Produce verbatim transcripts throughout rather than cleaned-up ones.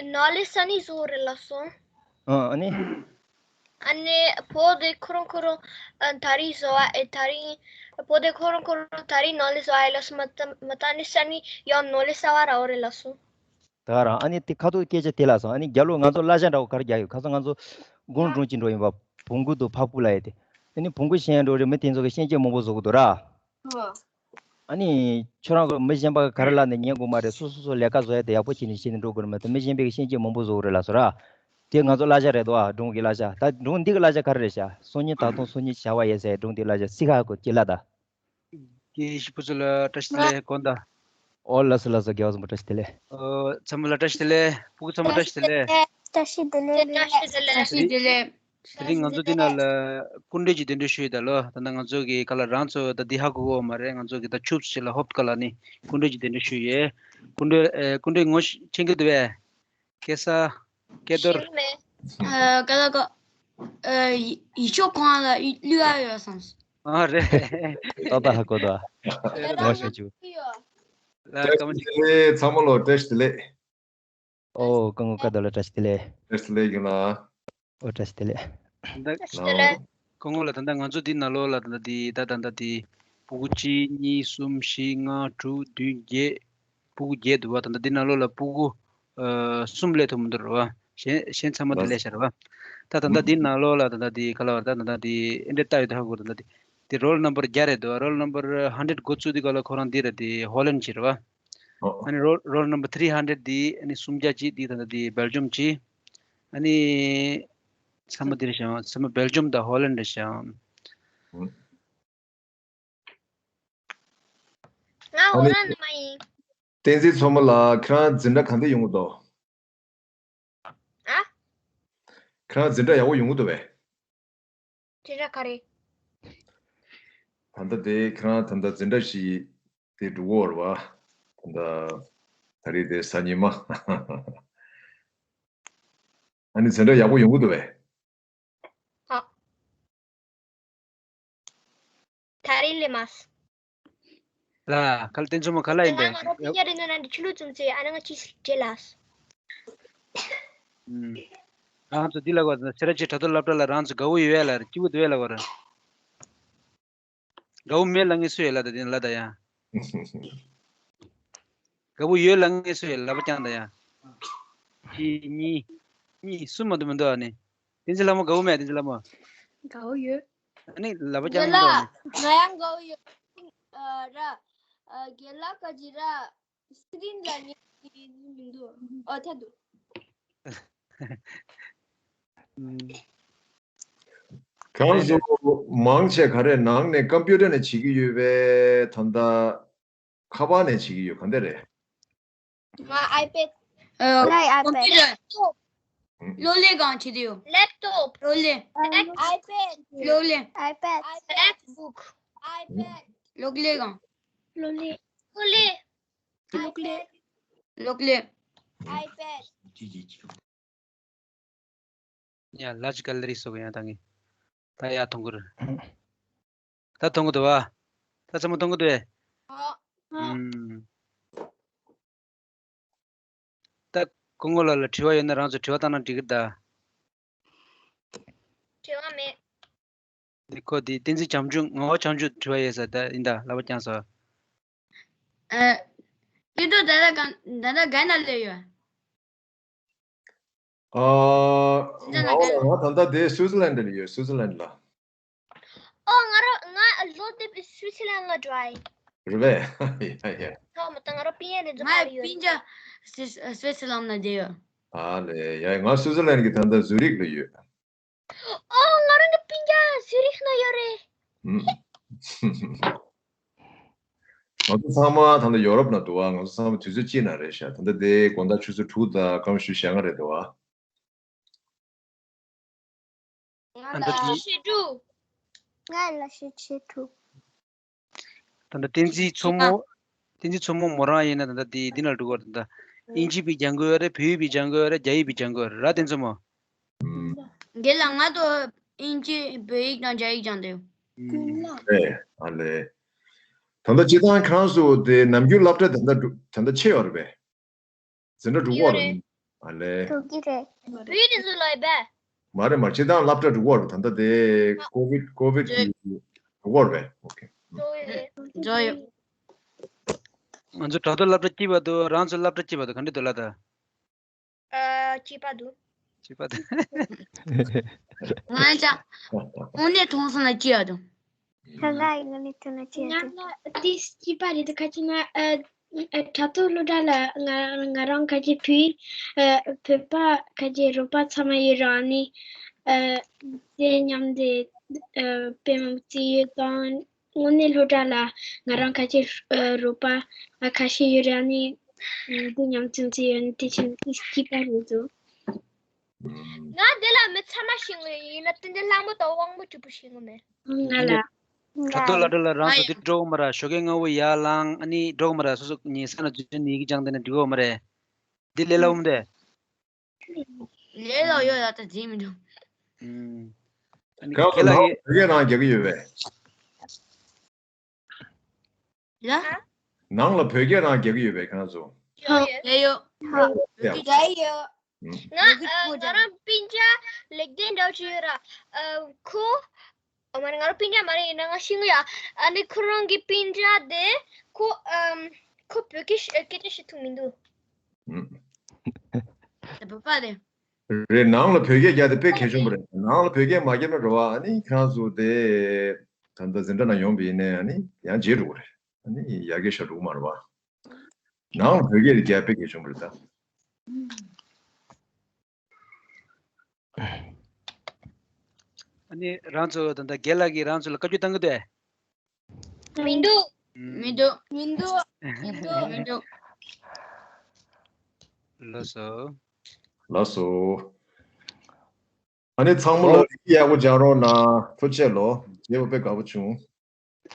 ནོར་ལེ་ས་ནི་བཟོ་རེད་ལ་སོང་། ཨ་ཨ་ནི། ཨ་ནི་བོད་དེ་ཁོ་རང་ཁོ་རང་ཨ་ད་རིང་བཟོ་བ་ཨེ་ད་རིང་བོད་དེ་ཁོ་རང་ཁོ་རང་ད་རིང་ནོར་ལེ་ཟ་བ་ཨེ་ལ་སོང་མ་ད་མ་ད་ནི་ས་ནི་ཡང་ནོར་ལེ་ཟ་བ་ར་འོ་རེད་ལ་སོང་། ད་ག་རང་ཨ་ནི་དེ་ཁ་ཐུག་སྐད་ཆ་དེ་ལ་སོང་། ཨ་ནི་རྒྱ་ལོ་ང་ཚོ་གླ་ཆ་འདྲ་བོ་ག་རེ་རྒྱག་ཡོད། ཁ་སང་ང་ཚོ་དགུང་དྲུང་ཅིག་འགྲོ་ཡིན་པ། བོང་གུ་དུ་ཕག་གུ་ལ་ཡོད་དེ། ཨ་ནི་བོང་གུ་ཤེས་ཡ་འགྲོ་རེད། མི་དེ་ཚོ་གི་ཤེས་བྱེད་མང་པོ་བཟོ་གི་འདུག་ར། ཨ་ནི་ཁྱོད་རང་གི་མི་གཞན་པ་ག་རེ་ལབ་ནས་ཉན་དགོས་མ་རེད། སོ་སོ་སོ་ལས་ཀ་བཟོ་ཡ་དེ་ཡག་པོ་བྱས་ནས་བྱས་ནས་འགྲོ་དགོས་རེད་མ་གཏོགས་མི་གཞན་པའི་ཤེས་བྱེད་མང་པོ་བཟོ་གི་རེད་ལ་སོ་ར། དེ་ང་ཚོ་གླ་ཆ་རེད་དོ། ཨ་སྒྲུང་གི་གླ་ཆ། ད་སྒྲུང་འདི་གི་གླ་ཆ་ག་རེ་རེད་ཤག་སང་ཉིན་ད་དུང་སང་ཉིན་བྱ་བ་ཡས་ཟེར་སྒྲུང་འདི་གླ་ཆ་སི་ཁ་གོ་ཅི་ལ་ད། དགེ་བཤེས་བུ་ཚོ་ལ་བཀྲ་ཤིས་བདེ་ལེགས་དགོངས་དག། ཨོ་ལགས་སོ་ལགས་སོ། རྒྱལ་བ་བཟང་པོ་བཀྲ་ཤིས་བདེ་ལེགས། ཨོ་ཚང་མ་ལ་བཀྲ་ཤིས་བདེ་ལེགས། ཕྲུ་གུ་ཚང་མ་བཀྲ་ཤིས་བདེ་ལེགས། བཀྲ་ཤིས་བདེ་ལེགས། བཀྲ་ཤིས་བདེ་ལེགས། བཀྲ་ཤིས་བདེ་ལེགས། དེ་རིང་ང་ཚོ་འདི་ནང་ལ་སྐུ་མགྲོན་གྱི་གདན་འདྲེན་ཞུས་ཡོད་ད་ལོ། ད་ལྟ་ང་ཚོ་གི་ག་ལ་རང་ཚོ་ད་འདི་ཧ་གོ་གོ་མ་རེད། ང་ཚོ་གི་ད་ཆུབ་ཞིག་ལ་ཧོབ་ག་ལ་ནི་སྐུ་མགྲོན་གྱི་གདན་འདྲེན་ཞུས་ཡོད། སྐུ་མགྲོན་ཨེ་སྐུ་མགྲོན་ངོ་ཤེས་མཁྱེན་གྱི་འདུག་བས། སྐལ་བཟང་སྐལ་རྡོར། ཤེས་མེད། ཨ་ག་ལ་ག་ཨ་ཡི་ཡི་ཤོ་ཁོང་ལ་ཡི་ལུས་ཨ་ཡོད་སམ། ཨ་རེད། ཏག་ཏག་ཧ་གོ་ད། ངོ་ཤེས་བྱུང་། ལ་བཀྲ་ཀམ་ཤིས་བདེ་ལེགས། ཚང་མ་ལོ་བཀྲ་ཤིས་བདེ་ལེགས། ཨོ་སྐུ་ངོ་སྐལ་རྡོར་ལ་བཀྲ་ཤིས་བདེ་ལེགས། བཀྲ་ཤིས་བདེ་ལེགས་ཡིན་ལ། ཨོ་བཀྲ་ཤིས་བདེ་ལེགས། ད་བཀྲ་ཤིས་བདེ་ལེགས། སྐུ་ངོ་ལ་ད་ལྟ་ང་ཚོ་འདི་ནང་ལོགས་ལ་ད་ལྟ་འདི་ད་ད་ལྟ་འདི་སྤུ་གུ་གཅིག་གཉིས་གསུམ་བཞི་ལྔ་དྲུག་བདུན་བརྒྱད། སྤུ་གུ་བརྒྱད་འདུག་བ། ད་ལྟ་འདི་ནང་ལོགས་ལ་སྤུ་གུ་ཨ་གསུམ་ལས་ཐོན་མི་འདུག་རེད་བ། གཞན་གཞན་ཚང་མ་འདི་ལས་ཤར་བ། ད་ད་ལྟ་འདི་ནང་ལོགས་ལ་ད་ལྟ་འདི་ག་ལ་བ་ད་ད་ལྟ་འདི་ཨེ་འདྲ་ལྟ་ཡོད་ད་ཧ་གོ་ད་ལྟ་འདི་འདི་རོལ་ནམ་བར་བརྒྱ་རེད་འདུག་བ། རོལ་ནམ་བར་ཧན་ཌེཌ་འགོ་བཙུགས་དུས་ག་ལ་ཁོ་རང་འདི་རེད་འདི་ཧོ་ལན་བྱེད་རེད་བ། ཨ་ནི་རོལ་རོལ་ནམ་བར་ཐི་རི་ཧན་ཌེཌ་འདི་ཨ་ནི་སུམ་བརྒྱ་གཅིག་འདི་ད་ལྟ་འདི་སྦེལ་ཇམ་གཅིག་ཨ་ནི་ཚང་མ་འདིར་བཞག་ཚང་མ་སྦེལ་ཇམ་དང་ཧོ་ལན་འདྲ་བཞག་ང་ཨོ་རང་ནི་མ་ཡིན། བསྟན་འཛིན་མཚོ་མོ་ལགས། ཁྱེད་རང་འཛིན་གྲྭ་ག་འདྲ་ཡོང་གི་འདུག་ཨ། ཁྱེད་རང་འཛིན་གྲྭ་ཡག་པོ་ཡོང་གི་འདུག་བས། འཛིན་གྲྭ་ག་རེ། ད་ལྟ་དེ་ཁྱེད་རང་ད་ལྟ་འཛིན་གྲྭ་ཞིག་དེ་འགྲོ་གི་ཡོད་རེད་བ། ད་ལྟ་ད་རེས་དེ་གཟའ་ཉི་མ། ཨ་ནི་འཛིན་གྲྭ་ཡག་པོ་ཡོང་གི་འདུག་བས། ཨ། ད་རེས་ལས་མ། ལ་ག་ལ་བསྟན་ཆུ་མོ་ག་ལ་ཡིན་པས། ང་རང་པིན་རྒྱ་རེ་ནོ་ན་འདི་ཆུ་ལུ་ཙུམ་ཚེ་ཨ་ན་ང་ཅི་ཞིག་བྱེད་ལ། ཨུམ། རང་ཚོ་འདི་ལ་གོ་སེ་ར་ཅི་དྲ་ཐོག་སློབ་གྲྭ་ལ་རང་ཚོ་དགའ་བོ་ཡོད་ལ་སྐྱིད་པོ་འདུག་ལ་གོ་ར། དགའ་བོ་མེད་ལ་ངེས་སུ་ཡོད་ལ་ད་དེ་ལ་ད་ཡ། དགའ་བོ་ཡོད་ལ་ངེས་སུ་ཡོད་ལ་བ་ཀྱང་ད་ཡ། གཅིག་གཉིས། གཉིས་གསུམ་མ་གཏོགས་མི་འདུག་ཨ་ནི། བསྟན་འཛིན་ལྷ་མོ་དགའ་བོ་མེད་བསྟན་འཛིན་ལྷ་མོ། དགའ་བོ་ཡོད། ཨ་ནི་ལ་བ་རྒན་ཀྱང་ལགས། མི་འདུག་ཨ་ནི། ང་ཡང་དགའ་བོ་ཡོད། ཨ་ར། ཨ་རྒན་ལགས་ཀ་ཅི་ར། སི་རིན་ལ་ངས་མི་འདུག་ཨོ་ཐད་འདུག་ཁྱེད་ཚོ་མང་ཆེ་ག་རེ་ནང་ནས་ཀམ་པུ་ཊར་ནས་བྱེད་ཀྱི་ཡོད་པས་ད་ལྟ། ཁ་པར་ནས་བྱེད་ཀྱི་ཡོད་ག་འདྲ་རེད། ང་ཨའི་པེད། ཨ། ང་ཨའི་པེད། ཀམ་པུ་ཊར། ཨུམ། གློག་ཀླད་སྒང་བྱེད་དུ་ཡོད། ལེབ་ཊོབ། གློག་ཀླད། ཨའི་པེད། གློག་ཀླད། ཨའི་པེད། མེག་བུག་ཨའི་པེད། གློག་ཀླད་སྒང་། གློག་ཀླད། གློག་ཀླད། གློག་ཀླད། གློག་ཀླད། ཨའི་པེད། ཡ་ལ་ཅི་ག་ལེ་རི་སོགས་ཡང་ད་ངས་ད་ཡ་མཐོང་གི་རེད། ད་མཐོང་གི་འདུག་བ། ད་ཚང་མ་མཐོང་གི་འདུག་ཨ། ཨུམ། ད་སྐུ་ངོ་ལགས་ལ་དྲི་བ་ཡོད་ན་རང་ཚོ་དྲི་བ་བཏང་ན་འགྲིག་གི་ད། དྲི་བ་མེད། འདི་ཁོ་འདི་བསྟན་འཛིན་བྱང་ཆུབ་ངག་དབང་བྱང་ཆུབ་དྲི་བ་ཡོད་ས་ད་ཡིན་ད་ལབ་པ་ཀྱང་སོ། ཨ། ཡོད་དོ་ད་ལྟ་གང་ད་ལྟ་ག་ན་སླེབས་ཡོད། ཨ། ང་ང་ད་ལྟ་དེ་སུའི་ཙི་ལན་ཌི་ལ་ཡོད། སུའི་ཙི་ལན་ཌི་ལ། ཨོ་ང་རང་ང་ལོ་དེ་སུའི་ཙི་ལན་ཌི་ལ་འགྲོ་ཨ་ཡིན། རེད་པས། ཡ་ཡ། ཐོག་མ་ད་ང་རང་པིན་ཡ་ནས་འཛུགས་ང་པར་ཡོད། པིན་ཇ་སུའི་ཙི་ལན་ཌི་ལ་བསྡད་ཡོད། ཨ་ལེ་ཡ་ང་སུའི་ཙི་ལན་ཌི་གི་ད་ལྟ་ཛུ་རིག་ལ་ཡོད། ཨོ་ང་རང་གི་པིན་ཀ་ཟུ་རིག་ན་ཡོད་རེད། ང་ཚོ་ཚང་མ་ད་ལྟ་ཡོ་རོབ་ན་འདུག་བ། ང་ཚོ་ཚང་མ་དུས་ཚོད་གཅིག་ན་རེད་ཤག་ད་ལྟ་དེ་དགོང་དག་ཆུ་ཚོད་དྲུག་དང་སྐར་མ་བཞི་བཅུ་ཞེ་ལྔ་རེད་འདུག་བ། ང་ད་ལྟ་ལ་ཤི་དྲུག་ང་ལ་ཤི་ཆེ་དྲུག་ད་ལྟ་བསྟན་འཛིན་མཚོ་མོ། བསྟན་འཛིན་མཚོ་མོ་མོ་རང་ཡིན་ན་ད་ལྟ་དེ་འདི་ན་འགྲོ་གི་ཡོད་རེད། ད་ལྟ་དབྱིན་ཇི་པའི་སྦྱང་གི་ཡོད་རེད། བོད་ཡིག་པའི་སྦྱང་གི་ཡོད་རེད། རྒྱ་ཡིག་པའི་སྦྱང་གི་ཡོད་རེད། ར་བསྟན་མཚོ་མོ། ཨུམ། དེ་ལ་ང་ཚོ་དབྱིན་ཇི་བོད་ཡིག་དང་རྒྱ་ཡིག་སྦྱང་བསྡད་ཡོད། ཨུམ། ཨེ་ཨ་ལེ། ད་ལྟ་སྤྱིར་བཏང་ཁྱེད་རང་ཚོ་དེ་ནམ་རྒྱུན་སློབ་གྲྭ་དེ་འདྲ་འགྲོ་དེ་འདྲ་ཆེ་ཡོད་རེད་པས། འཛིན་གྲྭ་དྲུག་པ་ཡོད་རེད། རེད། ཨ་ལེ། ཐུགས་རྗེ་ཆེ། བོད་ཡིག་དེ་ཚོ་ལ་ཡོད་པས། མ་རེད་མ་རེད། སྤྱིར་བཏང་སློབ་གྲྭ་འགྲོ་གི་ཡོད་རེད། ད་ལྟ་དེ་ཀོ་བིད་ཀོ་བིད་ཀྱི་འགྲོ་གི་ཡོད་རེད་པས། ཨོ་ཁེ། འགྲོ་གི་ཡོད་རེད། འགྲོ་ཡོད། ང་ཚོ་དྲ་ཐོག་སློབ་གྲྭ་སྐྱིད་པ་འདུག་རང་ཚོའི་སློབ་གྲྭ་སྐྱིད་པ་འདུག་ག་འདྲ་འདུག་ལབ་དང་། ཨ། སྐྱིད་པ་འདུག་སྐྱིད་པ་འདུག་ང་ཅག་དངོས་གནས་མཐོང་སོང་ན་སྐྱིད་པ་འདུག་ད་ལྟ་ཡིན་ན་ནི་ཐུག་ན་ཅི་ཡང་ང་ལ་དེ་སྐྱིད་པ་རེད་འདུག་ག་ཅི་ན། ཨ། ཨ། དྲ་ཐོག་སློབ་གྲྭ་ལ་ང་ང་རང་ག་ཅི་བོད་ཡིག་ཨ། བོད་པ་ག་ཅི་རོགས་པ་ཚང་མ་ཡོད་ར་ནི། ཨ། དེ་མཉམ་དུ་ཨ། དཔེ་མང་པོ་བརྩི་ཡོད་དང་། དངོས་གནས་སློབ་གྲྭ་ལ་ང་རང་ག་ཅི་ཨ། རོགས་པ་ཨ། ཁ་ཤས་ཡོད་ར་ནི། ཨ། དེ་མཉམ་དུ་བརྩི་ཡོད་ནི་དེ་ཕྱིན་སྐྱིད་པ་རེད་འདུག་ང་དེ་ལ་མི་ཚང་མ་ཤེས་ངེས་ཡིན་ན། དེ་འདྲ་ལྷ་མོ་དང་དབང་མོ་གཅིག་པུ་ཤེས་ངེས་མེད། ང་ལ། དྲ་ཐོག་སློབ་གྲྭ་ལ་རང་ཚོ་འདི་འགྲོ་གི་མ་རེད། ཞོགས་ཀས་སྔ་པོ་ཡར་ལངས། ཨ་ནི་འགྲོ་གི་མ་རེད། སོ་སོ་ཉལ་ས་ན་འཛུལ་ནས་ཡི་གེ་སྦྱངས། དེ་ནས་འགྲིག་གི་མ་རེད། འདི་ལས་སླ་པོ་མ་རེད། ལས་སླ་པོ་ཡོད་ཡ། ད་འཛིན་མི་འདུག་ཨ་ནི་ཁྱེད་ལ་ཡི་བོད་སྐད་རང་རྒྱག་གི་ཡོད་པས། ཡ། ནང་ལ་བོད་སྐད་རང་རྒྱག་གི་ཡོད་པས་ཁྱེད་རང་ཚོ། ཡོད་ཡོད། ཡོད་ཡོད། ང་ང་རང་སྤུན་ཀྱག་ལེགས་ལྡན་འདྲ་བོ་ཅིག་ཡོད་ར། ཨ། ཁོ། ཨ་མ་རེད། ང་རང་སྤུན་ཀྱག་མ་རེད། ཡིན་ན་ང་ཤེས་ཀྱི་ཡོད། ཨ་ནི་ཁོ་རང་གི་སྤུན་ཀྱག་དེ་ཁོ། ཨམ། ཁོ་བོད་སྐད་ཤ- སྐད་ཆ་བཤད་ཐུབ་མི་འདུག་དེ་བོད་པ་རེད། རེད། ནང་ལ་བོད་སྐད་རྒྱག་དེ་དཔེ་གལ་ཆེན་པོ་རེད། ནང་ལ་བོད་སྐད་མ་རྒྱབ་ན་རེད་པ། ཨ་ནི་ཁྱེད་རང་ཚོ་དེ་ད་ལྟ་འཛིན་གྲྭ་ནང་ཡོང་པ་ཡིན་ནའི་ཨ་ནི་ཡང་བརྗེད་འགྲོ་གི་རེད། ཨ་ནི་ཡར་རྒྱས་ཤར་འགྲོ་གི་མ་རེད་པ། ནང་ལ་བོད་སྐད་རྒྱག་དཔེ་གལ་ཆེན་པོ་རེད་ད། ཨ་ནི་རང་ཚོ་ད་ལྟ་རྒན་ལགས་ཀྱིས་རང་ཚོ་ལ་བཀའ་བཀྱོན་བཏང་གི་འདུག་མི་འདུག་མི་འདུག་མི་འདུག་མི་འདུག་མི་འདུག་ལགས་སོ། ལགས་སོ། ཨ་ནི་ཚང་མ་ལ་ཡག་པོ་སྦྱང་རོགས་གནང་། ཐུགས་རྗེ་ཆེ་ལོ། བྱས་པ་དཔེ་དགའ་པོ་བྱུང་།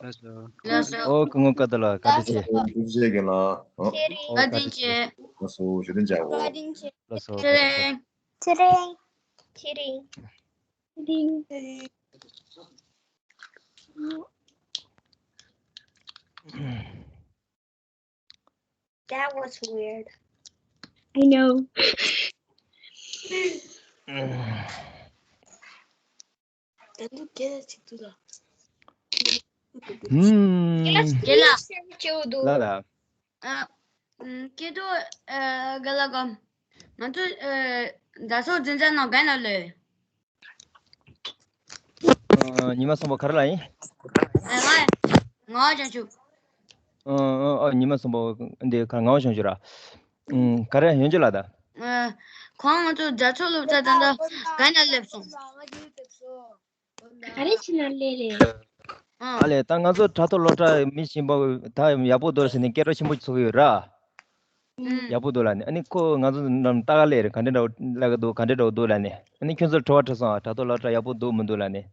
ལགས་སོ། ལགས་སོ། ཨོ་སྐུ་ངོ་བཀའ་བསྡུ་ལགས་བཀའ་དྲིན་ཆེ། ཐུགས་རྗེ་ཆེ་རྒན་ལགས། ཨོ། བཀའ་དྲིན་ཆེ། ལགས་སོ། བཞུགས་གདན་འཇགས། བཀའ་དྲིན་ཆེ། ལགས་སོ། ཚེ་རིང་། ཚེ་རིང་། ཚེ་རིང་། ཚེ་རིང་། That was weird. I know. ད་དུང་སྐད་ཆ་ཅིག་འདུག་ལ། ཧུམ། རྒན་ལགས། རྒན་ལགས། ལགས་ལགས། ཨ། ཨམ། སྐད་དུ། ཨ། རྒན་ལགས་ཀྱིས་ང་ཚོ། ཨ། དྲ་ཐོག་འཛིན་གྲྭ་ནང་ག་ནས་སླེབས། ཨ། ཉི་མ་གསུམ་པ་ག་རེ་ལ་ཡིན། ཨ། ང་ང་བྱང་ཆུབ། ཨ། ཨ། ཨ། ཉི་མ་གསུམ་པ་འདི་ག་ངག་དབང་བྱང་ཆུབ་ར། ཨུམ། ག་རེ་ཡོན་ཆོད་ལགས་ད། ཨ། ཁོང་ང་ཚོ་དྲ་ཐོག་སློབ་གྲྭ་ད་ལྟ་ག་ནས་སླེབས་སོང་། ག་རེ་བྱས་ནས་སླེབས་རེད། ཨ། ཨ་ལས། ད་ང་ཚོ་དྲ་ཐོག་སློབ་གྲྭ་མི་གཞན་པ་ད་ཡག་པོ་འདུག་ཟེར་ནས་སྐད་གྲགས་ཆེན་པོ་ཚོགས་ཀྱི་ཡོད་ར། ཨུམ། ཡག་པོ་འདུག་ལབ་ནས། ཨ་ནི་ཁོ་ང་ཚོ་ནང་ལྟ་ག་སླེབས་རེད། ག་འདྲ་འདྲ་བོ་ལབ་ཀྱི་འདུག་ག་འདྲ་འདྲ་བོ་འདུག་ལབ་ནས། ཨ་ནི་ཁྱོད་ཚོར་དྲི་བ་དྲིས་སོང་། དྲ་ཐོག་སློབ་གྲྭ་ཡག་པོ་འདུག་མི་འདུག་ལབ་ནས།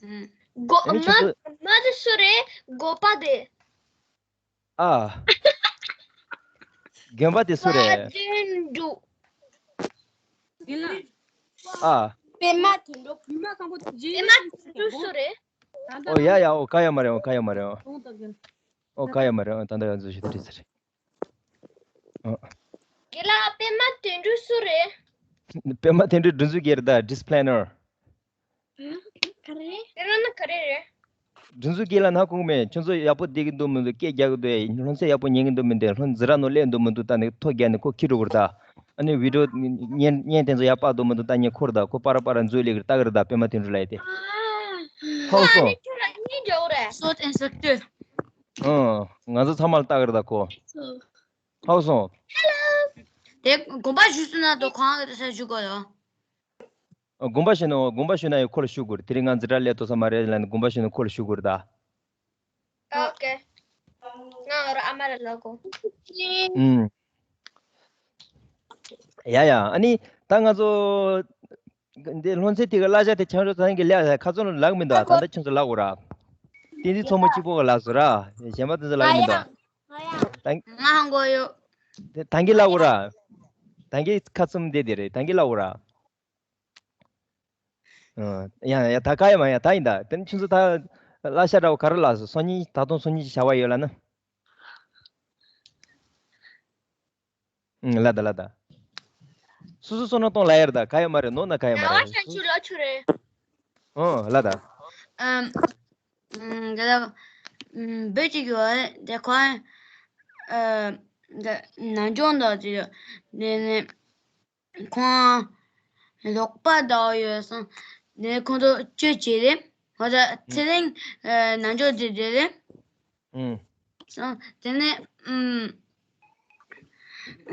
ཨུམ། གོ། ཨ་ནི་ཁྱོད་ཚོ། མ་མ་དེ་སུ་རེད། གོ་པ་དེ། ཨ། རྒན་པ་དེ་སུ་རེད། དཔལ་དོན་གྲུབ། ཨ། པད་མ་དོན་གྲུབ། པད་མ་དོན་གྲུབ་སུ་རེད། ཨོ་ཡ་ཡ། ཨོ་ག་ཡ་མ་རེད། ཨོ་ག་ཡ་མ་རེད། ཨོ་ག་ཡ་མ་རེད། ཨོ་ད་ལྟ་ང་ཚོ་ཞུ་དེ་འདྲ་ཟེར། ཨོ། རྒན་ལགས། པད་མ་དོན་གྲུབ་སུ་རེད། པད་མ་དོན་གྲུབ་སྒྲིག་འཛུགས་རྒན་རེད་ད། ཌིས་པི་ལེ་ནར། ག་རེ། དེ་རང་ན་ག་རེ་རེད། སྒྲིག་འཛུགས་རྒན་ལགས་ནང་ཁུག་མེད། ཁྱོད་ཚོ་ཡག་པོ་བསྡད་ཀྱི་འདུག་མི་འདུག་སྐད་རྒྱག་གི་འདུག་སློབ་ཚན་ཡག་པོ་ཉན་གྱི་འདུག་མི་འདུག་སློབ་འཛིན་གྲྭ་ནང་སླེབས་འདུག་མི་འདུག་ལྟ་ནས་ཐོ་རྒྱག་ནས་ཁོ་འཁྱེར་འགྲོ་གི་རེད་ད། ཨ་ནི་བི་ཌི་ཡོ་བརྙན་བརྙན་དེ་ཚོ་ཡར་སྤར་འདུག་མི་འདུག་ལྟ་ཉན་ཁོ་རེད་ད། ཁོ་པར་པར་འཛུལ་ལེ་གི་ལྟ་གི་རེད་ད། པད་མ་དོན་གྲུབ་ལགས་དེ། ཧ་གོ་སོང་། ཨ་ནི་ཁྱོད་རང་གཉིས་འདྲ་བོ་རེད། སོ་ཨིན་སི་ཊི་ཊུཊ། ཨང་། ང་ཚོ་ཚང་མ་ལ་ལྟ་གི་རེད་ད་ཁོ། ཧ་གོ་སོང་། དེ་དགོངས་པ་ཞུས་སོང་ན་དོ་གང་གི་ས་ཞུ་དགོས་ཡོད། ཨ། དགོངས་པ་ཞུས་ན། དགོངས་པ་ཞུས་ན་ཡང་ཁོ་ལ་ཞུ་དགོས་རེད། དེ་རིང་ང་འཛིན་གྲྭ་སླེབས་ཐུབ་ས་མ་རེད་ལབ་ནས་དགོངས་པ་ཞུས་ན་ཁོ་ལ་ཞུ་དགོས་རེད་ད། ཨོ་ཀེ། ང་ང་རང་ཨ་མ་ལ་ལབ་དགོས། ཨུམ། ཡ་ཡ། ཨ་ནི་ད་ང་ཚོ་འདི་སློབ་ཚན་དེ་གི་གླ་ཆ་དེ་ཆང་རོ་ཚང་གི་ལས་ཁ་ཚོན་ལ་ལག་མི་འདུག་ད་ལྟ་ཁྱོད་ཚོ་ལག་དགོས་ར། བསྟན་འཛིན་མཚོ་མོ་གཅིག་པོ་གི་ལག་སོ་ར། གཞན་པ་དེ་ཚོ་ལག་མི་འདུག་ད་ང་ཧང་གོ་ཡོད། དེ་ད་གི་ལག་དགོས་ར། ད་གི་ཁ་ཚུམ་དེ་དེ་རེད། ད་གི་ལག་དགོས་ར། ཨ། ཡ་ཡ། ད་ག་ཡ་མ་ཡ་ད་ཡིན་ད། དེ་ནི་ཁྱོད་ཚོ་ད་གླ་ཆ་འདྲ་བོ་ག་རེ་ལགས་སོ། སང་ཉིན་ད་དུང་སང་ཉིན་ཅིག་བྱ་བ་ཡོད་ལ་ན། ཨུང་། ལ་ད་ལ་ད། སོ་སོ་སོ་ནང་གཏོང་ལ་ཡར་ད་ག་ཡོད་མ་རེད་ནོ་ན་ག་ཡོད་མ་རེད། ཆུ་ལ་ཆུ་རེད། ཨོ་ལ་ད། ཨམ། ཨམ། དེ་ལ་ཨམ། བོད་ཀྱི་ཡོད་དེ་ཁོང་ཨ། དེ་ནམ་རྒྱུན་དང་དེ་དེ་ནས་ཁོང་ལོག་པ་དག་ཡོད་སོང་། དེ་ཁོང་ཚོ་གཅོད་བྱས་རེད། ཧོ་ད་ཚེ་རིང་ཨ། ནམ་རྒྱུན་དེ་དེ་རེད། ཨུམ། སོང་དེ་ནས་ཨམ།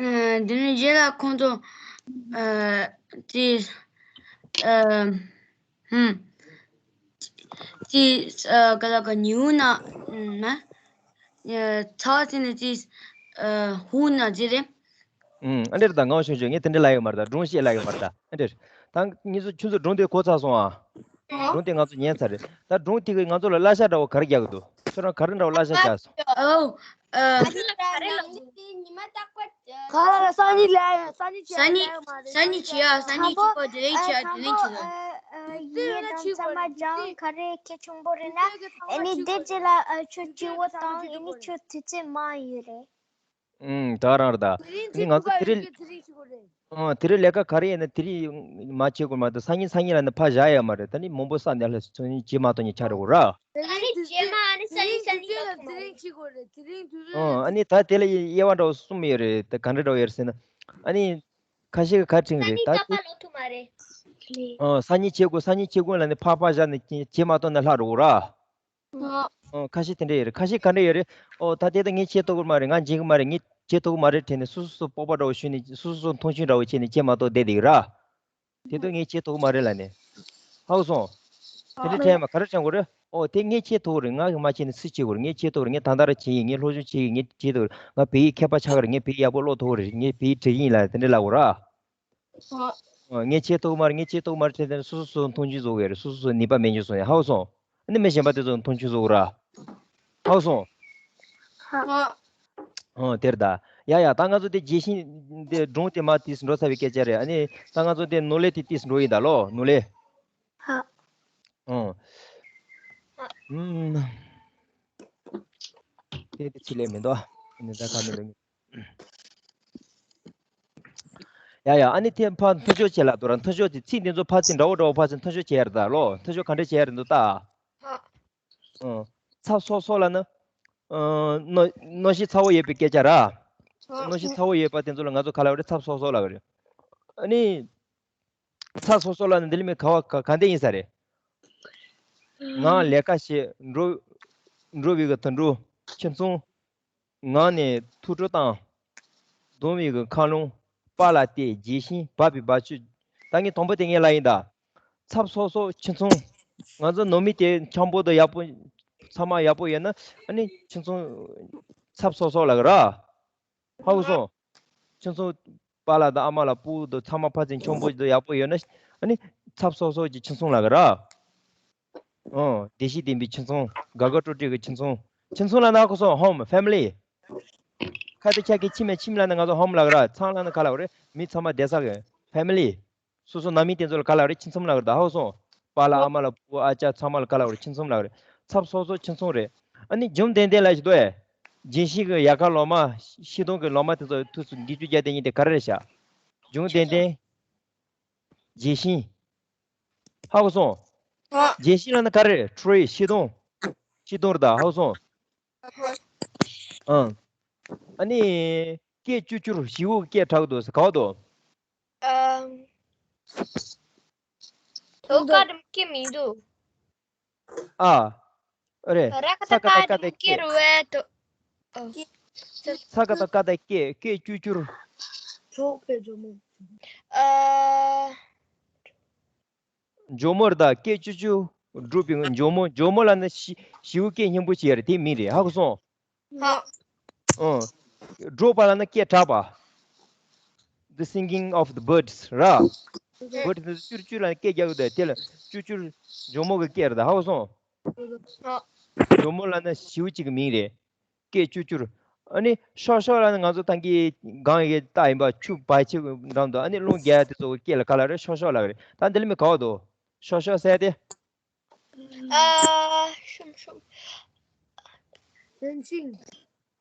ཨ། དེ་ནས་རྗེས་ལ་ཁོང་ཚོ་ཨ། དེ་ཨ། ཧུམ། དེ་ཨ། ག་ལ་ག་ཉིའུ་ན་ན་ཨ། ཚ་བ་ཚིག་ནས་དེ་ཨ། ཧུ་ན་ཟེར་རེད། ཨུམ། ཨ་འདྲེར་ད་ངའོ་ཤོད་ཤོད་ངས་དེ་འདྲ་ལ་ཡོད་མ་རེད་ད་སྒྲུང་བཤད་ལ་ཡོད་མ་རེད་ད་ཨ་འདྲེར། ད་ངེད་ཚོ་ཁྱོད་ཚོ་སྒྲུང་དེ་གོ་ཚར་སོང་ཨ། སྒྲུང་དེ་ང་ཚོ་ཉན་ཚར་རེད། ད་སྒྲུང་དེ་གིས་ང་ཚོ་ལ་བསླབ་བྱ་འདྲ་བོ་ག་རེ་རྒྱག་གི་འདུག་ཁྱོད་རང་ག་རེ་འདྲ་བོ་བསླབ་བྱ་རྒྱག་སོང་། ཨོ། ཨ། ག་ལ་སང་ཉིན་ལ་སང་ཉིན་ཆེ་སང་ཉིན་སང་ཉིན་བྱེད་ཡ་སང་ཉིན་བྱེད་པ་དེ་རིང་བྱེད་ཡ་དེ་རིང་བྱེད་དགོས། ཡིད་དང་ཚང་མ་སྦྱང་ག་རེ་གལ་ཆེན་པོ་རེད་ན། ཨ་ནི་དེ་རྗེས་ལ་ཨ། ཁྱོད་སྐྱིད་པོ་དང་ཨ་ནི་ཁྱོད་དུས་ཚོད་མང་ཡོད་རེད། ཨུམ། ད་རང་རེད་ད། ཨ་ནི་ང་ཚོ་དེ་རིང་། ཨ། དེ་རིང་ལས་ཀ་ག་རེ་ཡིན་ན་དེ་རིང་མ་བྱེད་དགོས་མ་གཏོགས་སང་ཉིན་སང་ཉིན་ལ་ནི་ཕར་བཞག་ཡ་མ་རེད། ད་ནི་མང་པོ་བསགས་ནས་ལ་སང་ཉིན་བྱེད་མ་གཏོང་ཉིན་ཆགས་འགྲོ་གི་ར། ཨ་ནི་རྗེས་མ་ཨ་ནི་སང་ཉིན་སང་ཉིན་ལ་ཐུག་མ་རེད། ཨ། ཨ་ནི་ད་དེ་ལ་དབྱེ་བ་འདྲ་བོ་གསུམ་ཡོད་རེད། ད་ག་འདྲ་འདྲ་བོ་ཡོད་རེད་ཟེར་ན། ཨ་ནི་ཁ་ཤས་ཀྱི་ཁ་ཕྲེང་རེད་ད། ཨ། སང་ཉིན་བྱེད་དགོས་སང་ཉིན་བྱེད་དགོས་ལ་ནི་ཕར་ཕར་བཞག་ནས་བྱེད་མ་གཏོང་ན་ལྷག་འགྲོ་གི་ར། ཨོ། ཁ་ཤས་དེ་འདྲ་ཡོད་རེད། ཁ་ཤས་ག་འདྲ་ཡོད་རེད། ཨོ། ད་དེ་ད་ངས་བྱེད་ཐུབ་ཀྱི་མ་རེད། ང་འཇིགས་ཀྱི་མ་རེད། ངས་བྱེད་ཐུབ་ཀྱི་མ་རེད་དྲན་ནས་སོ་སོ་སོ་སྤོབས་པ་འདྲ་བོ་ཞུས་ནས་སོ་སོ་སོ་མཐོང་ཆུང་འདྲ་བོ་བྱས་ནས་བྱེད་མ་གཏོགས་བསྡད་བསྡད་ཀྱི་ར། དེ་དུས་ངས་བྱེད་ཐུབ་ཀྱི་མ་རེད་ལབ་ནས། ཧ་གོ་སོང་། དེ་འདྲ་དྲན་མ་ག་རེ་དྲན་དགོས་རེད། ཨོ། དེ་ངས་བྱེད་ཐུབ་ཀྱི་རེད། ང་གིས་མ་བྱས་ནས་སུས་བྱེད་དགོས་རེད། ངས་བྱེད་ཐུབ་ཀྱི་རེད། ངས་ད་ལྟ་ར་བྱེད་ཡིན། ངས་སློབ་སྦྱོང་བྱེད་ཡིན། ངས་བྱེད་ཐུབ་ཀྱི་རེད། ང་བོད་ཡིག་མཁས་པ་ཆགས་ཀྱི་རེད། ངས་བོད་ཡིག་ཡག་པོ་ཀློག་ཐུབ་ཀྱི་རེད། ངས་བོད་ཡིག་འབྲི་གི་ཡིན་ལབ་དེ་འདྲ་ལབ་དགོས་ར། ཨ། ངས་བྱེད་ཐུབ་ཀྱི་མ་རེད། ངས་བྱེད་ཐུབ་ཀྱི་མ་རེད་དྲན་དྲན་སོ་སོ་སོ་མཐོང་ཆུང་བཟོ་གི་རེད། སོ་སོ་སོ་ནུས་པ་མེད་ཉོ་སོང་ཡ། ཧ་གོ་སོང་། ཨ་ནི་མི་གཞན་པ་དེ་ཚོ་མཐོང་ཆུང་བཟོ་གི་ར། ཧ་གོ་སོང་། ཨ། དེར་ད། ཡ་ཡ། ད་ང་ཚོ་དེ་རྒྱས་ཤིང་དེ་སྒྲུང་དེ་མར་ཏིས་འགྲོ་ཚར་བའི་སྐད་ཆ་རེད། ཨ་ནི་ད་ང་ཚོ་དེ་ནོར་ལས་དེ་ཏིས་འགྲོ་ཡིན་ད་ལོ་ནོར་ལས། ཧ། ཨོ། ཨུམ། དེ་དེ་ཆི་ལས་མི་འདུག་ཨ་ནི་ད་ག་མི་འདུག་ཡ་ཡ། ཨ་ནི་དེ་ཕར་མཐུན་སྦྱོར་བྱེད་ལ་དོ་ར། མཐུན་སྦྱོར་དེ་ཚིག་འདི་ཚོ་ཕར་ཚིག་འདྲ་བོ་འདྲ་བོ་ཕར་ཚིག་མཐུན་སྦྱོར་བྱེད་ཡ་རེད་ད་ལོ། མཐུན་སྦྱོར་ག་འདྲ་བྱེད་ཡ་རེད་འདུག་ད། ཨ། ཚབ་སོ་སོ་ལ་ནི། ཨ། གནོད་གནོད་གཞི་ཚ་བོ་ཡོད་པའི་སྐད་ཆ་ར། གནོད་གཞི་ཚ་བོ་ཡོད་པ་དེ་ཚོ་ལ་ང་ཚོ་ག་ལབ་རེད། ཚབ་སོ་སོ་ལབ་རེད། ཨ་ནི། ཚབ་སོ་སོ་ལབ་ན་འདི་ལ་མི་ག་བ་ག་ག་འདྲ་ཡིན་ས་རེད། ངང་ལས་ཀ་བྱེད། འགྲོ། འགྲོ་བའི་གི་དུད་འགྲོ། ཁྱིམ་ཚང་། ངང་ནས་ཐུགས་སྤྲོ་བཏང་། གདུང་བའི་གི་མཁའ་རླུང་། པཱ་ལགས་བལྟས། རྒྱས་ཤིང་འབབ་པའི་འབབ་ཆུ། ད་ངས་དང་པོ་དེ་ངས་ལབ་ཡིན་ད། ཚབ་སོ་སོ་ཁྱིམ་ཚང་། ང་ཚོ་ནང་མི་དེ་འཆམ་པོ་དང་ཡག་པོ། ཚང་མ་ཡག་པོ་ཡོད་ན་ཨ་ནི་ཁྱིམ་ཚང་ཚབ་སོ་སོ་ལབ་གི་ར། ཧ་གོ་སོང་། ཁྱིམ་ཚང་། པཱ་ལགས་དང་ཨ་མ་ལགས་སྤུ་གུ་དང་ཚང་མ་ཕར་ཚུར་འཆམ་པོ་དང་ཡག་པོ་ཡོད་ན་ཨ་ནི་ཚབ་སོ་སོ་གྱི་ཁྱིམ་ཚང་ལབ་གི་ར། ཨོ། བདེ་སྐྱིད་ལྡན་པའི་ཁྱིམ་ཚང་། དགའ་དགའ་སྤྲོ་སྤྲོ་གི་ཁྱིམ་ཚང་། ཁྱིམ་ཚང་ལབ་ན་ཧ་གོ་སོང་། ཧོམ། ཕེ་མི་ལི། ཁ་ཏ་ཁ་གི་ཁྱིམ་མེད་ཁྱིམ་ལབ་ན་ང་ཚོ་ཧོམ་ལབ་གི་ར། ཚང་ལབ་ན་ག་ལབ་རེད། མི་ཚང་མ་བསྡད་ས་གི་ཕེ་མི་ལི། སོ་སོ་ནང་མི་དེ་ཚོ་ལ་ག་ལབ་རེད། ཁྱིམ་ཚང་ལབ་རེད་ད། ཧ་གོ་སོང་། པཱ་ལགས་ཨ་མ་ལགས་སྤུ་གུ་ཨ་ཅག་ཚང་མ་ལ་ག་ལབ་རེད། ཁྱིམ་ཚང་ལབ་རེད། ཚབ་སོ་སོ་ཁྱིམ་ཚང་རེད། ཨ་ནི་འཇོམས་ལྡན་ལྡན་ལབ་ཞིག་འདུག་ཨེ། རྒྱན་ཤིང་གི་ཡལ་ག་ལོ་མ། ཤིང་སྡོང་གི་ལོ་མ་དེ་ཚོ་ཐུགས་སུ་འདི་བཅུ་རྒྱ་དེ་གཉིས་དེ་ག་རེ་རེད་ཤག་འཇོམས་ལྡན་ལྡན། རྒྱན་ཤིང་། ཧ་གོ་སོང་། རྒྱན་ཤིང་ལབ་ན་ག་རེ་རེད། ཁྲོ་ཡི་ཤིང་སྡོང་། ཤིང་སྡོང་རེད་ད། ཧ་གོ་སོང་། ཨང་། ཨ་ནི། སྐད་ཅུ་ཅུར་བྱིའུ་གི་སྐད་གྲགས་འདུག་ཟེར་ག་བ་འདུག་ཨ། དོ་ཀ་དམ་སྐད་མི་འདུག་ཨ། ཨ་རེད། ར་ཀ་ས་ཀ་ད་ཀ་ད་སྐད། རུ་ཝེ་དོ། ཨ། ས་ཀ་ད་ཀ་ད་སྐད། སྐད་ཅུ་ཅུར། ཨ། ཇོ་མོ་རེད་ད། སྐད་ཅུ་ཅུ་སྒྲུབ་པའི་ཇོ་མོ། ཇོ་མོ་ལབ་ན་བྱི་བྱིའུ་སྐད་སྙན་པོ་ཅིག་ཡོད་རེད། དེ་མིང་རེད། ཧ་གོ་སོང་། ཧ། ཨོ། སྒྲོག་པ་ལབ་ན་སྐད་གྲགས་པ། The singing of the birds ར། བྷར་ཌི་ནི་ཅུར་ཅུར་ལབ་ན་སྐད་རྒྱག་གི་འདུག་དེ་ལ་ཅུ་ཅུར་ཇོ་མོ་གི་སྐད་རེད་ད། ཧ་གོ་སོང་། ཧ། ཇོ་མོ་ལབ་ན་བྱིའུ་གཅིག་གི་མིང་རེད། སྐད་ཅུ་ཅུར། ཨ་ནི་ཤོག་ཤོག་ལབ་ན་ང་ཚོ་ཐང་གི་སྒང་ཡི་རྟགས་ཡིན་པ། ཆུ་བར་ཆད་འགྲམ་དུ་ཨ་ནི་རླུང་རྒྱག་ཡ་དེ་ཚོ་གི་སྐད་ལ་ག་ལབ་རེད། ཤོག་ཤོག་ལབ་གི་རེད། ད་འདི་ལ་མི་ག་བ་འདུག་ཤོག་ཤོག་ཟེར་ཏེ། ཨ། ཤུམ་ཤུམ།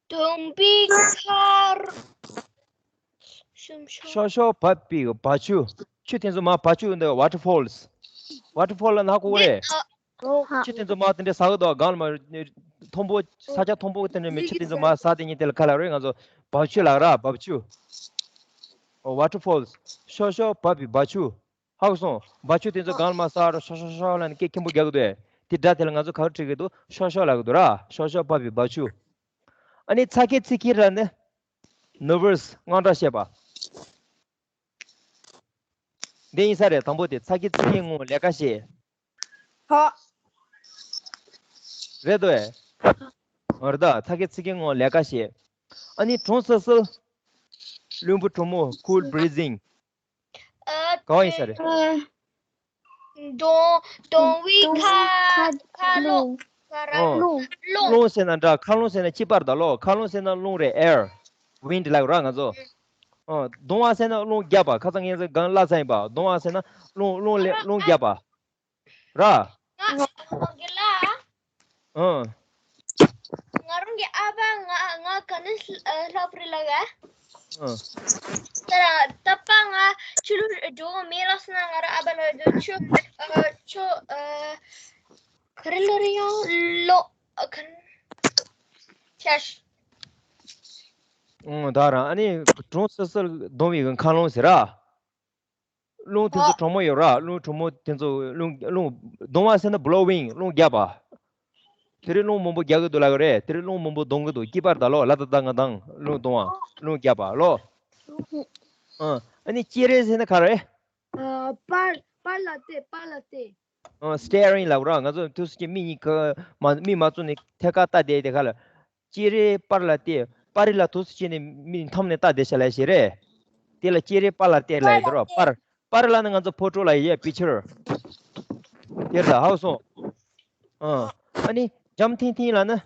དོམ་པའི་ཁར། ཤུམ་ཤོམ། ཤོག་ཤོག་བབས་པའི་བ་ཆུ། ཆུ་དེ་ཚོ་མར་བ་ཆུ་འདི་waterfalls། Waterfall ལབ་ན་ཧ་གོ་གི་རེད། ཆུ་དེ་ཚོ་མར་དེ་འདྲ་ཟག་གི་འདུག་སྒང་ལ་མར་མཐོན་པོ་ས་ཆ་མཐོན་པོ་དེ་འདྲ་མི་ཆུ་དེ་ཚོ་མར་ཟག་དེ་ཉིད་དེ་ལ་ག་ལབ་རེད། ང་ཚོ་བབ་ཆུ་ལབ་ར། བབ་ཆུ། Waterfalls། ཤོག་ཤོག་བབས་པའི་བ་ཆུ། ཧ་གོ་སོང་། བ་ཆུ་དེ་ཚོ་སྒང་ལ་མར་ཟག་ར། ཤོག་ཤོག་ཤོག་ལབ་ནས་སྐད་ཆེན་པོ་རྒྱག་གི་འདུག་དེ་སྒྲ་དེ་ལ་ང་ཚོ་ག་རེ་བྲིས་ཀྱི་འདུག་ཤོག་ཤོག་ལབ་ཀྱི་འདུག་ར། ཤོག་ཤོག་བབས་པའི་བ་ཆུ། ཨ་ནི་ཚ་གི་ཚི་གི་ལབ་ན་nervous། དངངས་སྐྲག་བྱེད་པ། འདི་ཡིན་ས་རེད། དང་པོ་དེ་ཚ་གི་ཚི་གི་ངོ་ལས་ཀ་བྱེད། ཧོ། རེད་དོ། ཨ་རེད་ད། ཚ་གི་ཚི་གི་ངོ་ལས་ཀ་བྱེད། ཨ་ནི་གྲང་སིལ་སིལ། རླུང་བུ་གྲང་མོ། cool breezing། ཨ། ག་བ་ཡིན་ས་རེད། ཨ། གདོང་གདོང་བའི་ཁ་ཁ་ཁ་རླུང་ཁ་ར་ཨོ། རླུང་རླུང་། རླུང་ཟེར་ན་འདྲ། མཁའ་རླུང་ཟེར་ན་དཔྱིད་པ་རེད་ད་ལོ། མཁའ་རླུང་ཟེར་ན་རླུང་རེད། air། wind ལབ་ར་ང་ཚོ། ཨོ། གདོང་བ་ཟེར་ན་རླུང་རྒྱག་པ། ཁ་སང་ངས་སྒང་ལབ་ཚར་ཡིན་པ། གདོང་བ་ཟེར་ན་རླུང་རླུང་ལས་རླུང་རྒྱག་པ་ར། ང་ང་དགེ་ལགས། ཨོ། ང་རང་གི་ཨ་ཕ་ང་ང་ག་ནས་ལྷག་པར་ལ་ག་ཨོ། ད་ར་ད་པ་ང་ཆུ་ལུ་འགྲོ་མེད་ལགས་སོང་ན། ང་ར་ཨ་ཕ་ལ་འགྲོ་ཆུ་ཨ་ཆུ་ཨ་ག་རེ་ལོ་རེ་ཡོང་ལོ་ཨ་ག་རེ་ཤ་ཤ། ཨོ། ད་ར་ཨ་ནི་གྲང་སིལ་སིལ་གདོང་བའི་མཁའ་རླུང་ཟེར་ར། རླུང་དེ་ཚོ་ཨོ། གྲང་མོ་ཡོད་ར། རླུང་གྲང་མོ་དེ་ཚོ་རླུང་རླུང་གདོང་བ་ཟེར་ན་blowing། རླུང་རྒྱག་པ། དེ་རིང་རླུང་མང་པོ་རྒྱག་གི་འདུག་ལབ་ཀྱི་རེད། དེ་རིང་རླུང་མང་པོ་གདོང་གི་འདུག་དཔྱིད་པ་རེད་ད་ལོ། ལ་ད་ད་ང་དང་རླུང་གདོང་བ་རླུང་རྒྱག་པ་ལོ། ཨ་ཨ་ནི་སྐྱེ་རེ་ཟེར་ན་ག་རེ། ཨ། པར་པར་ལ་བལྟས། པར་ལ་བལྟས། ཨ། staring ལབ་ར། ང་ཚོ་ཐུགས་སུ་ཅི་མིག་གཉིས་ཀ་མ་མིག་མ་བཙུམ་ནས་ཐད་ཀར་ལྟ་བསྡད་དེ་ག་ལ། སྤྱིར་པར་ལ་བལྟས། པར་རིས་ལ་ཐུགས་སུ་ཆེ་ནས་མི་འཐམ་ནས་ལྟ་བསྡད་བྱ་ལ་ཞེས་རེད། དེ་ལ་སྤྱིར་པར་ལ་བལྟས་ལ་ཡོད་རོ། པར། པར་ལ་ནི་ང་ཚོ་ཕོ་ཊོ་ལ་ཡོད། picture། དེར་ད་ཧའུ་སོང་། ཨ་ཨ་ནི་འཇམ་ཐིང་ཐིང་ལ་ནི།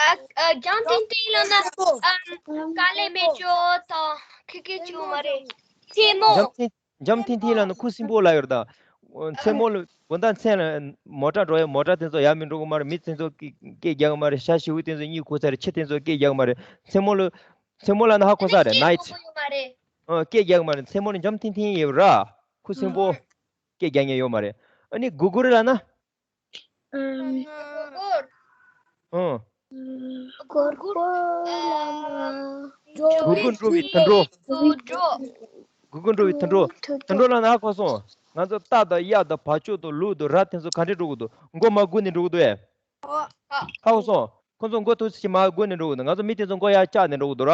ཨ་ཨ་འཇམ་ཐིང་ཐིང་ལ་ན་ཨ་དཀའ་ལས་མེད་ཅོ་དང་ཁི་ཁི་ཅོ་མ་རེད། སེ་མོ། འཇམ་ཐིང་འཇམ་ཐིང་ཐིང་ལ་ནི་ཁུ་སིམ་པོ་ལ་ཡོད་ད། མཚན་མོ་ལ་དགོང་དག་མཚན་ལ་མོ་ཊ་འགྲོ་ཡ། མོ་ཊ་དེ་ཚོ་ཡར་མི་འགྲོ་གི་མ་རེད། མི་དེ་ཚོ་སྐད་སྐད་རྒྱག་གི་མ་རེད། ཤ་ཤི་བོ་དེ་ཚོ་གཉིད་ཁུག་ཚར་རེད། ཁྱི་དེ་ཚོ་སྐད་རྒྱག་གི་མ་རེད། མཚན་མོ་ལ་མཚན་མོ་ལ་ནི་ཧ་གོ་ས་རེད། night། ཨ་སྐད་རྒྱག་གི་མ་རེད། མཚན་མོ་ནི་འཇམ་ཐིང་ཐིང་ཡོད་ར། ཁུ་སིམ་པོ། སྐད་རྒྱག་མཁན་ཡོད་མ་རེད། ཨ་ནི་གུ་གུ་རི་ལ་ན། ཨང་། གུར་གུར། ཨང་། གུར་གུར། ཨ། གུར་གུར་འགྲོ་བའི་དུད་འགྲོ། དུད་འགྲོ། གུར་གུར་འགྲོ་བའི་དུད་འགྲོ། དུད་འགྲོ་ལ་ན་ཧ་གོ་སོང་། ང་ཚོ་རྟ་དང་གཡག་དང་བ་ཕྱུགས་དང་ལུག་དང་ར་དེ་ཚོ་ག་འདྲས་འགྲོ་གི་འདུག་མགོ་མར་སྒུར་ནས་འགྲོ་གི་འདུག་ཨེ། ཧ་གོ་སོང་། ཁོ་ཚོ་མགོ་ཐུག་ཚེ་མར་སྒུར་ནས་འགྲོ་གི་འདུག་ང་ཚོ་མི་དེ་ཚོ་མགོ་ཡར་བཀྱགས་ནས་འགྲོ་གི་འདུག་ར།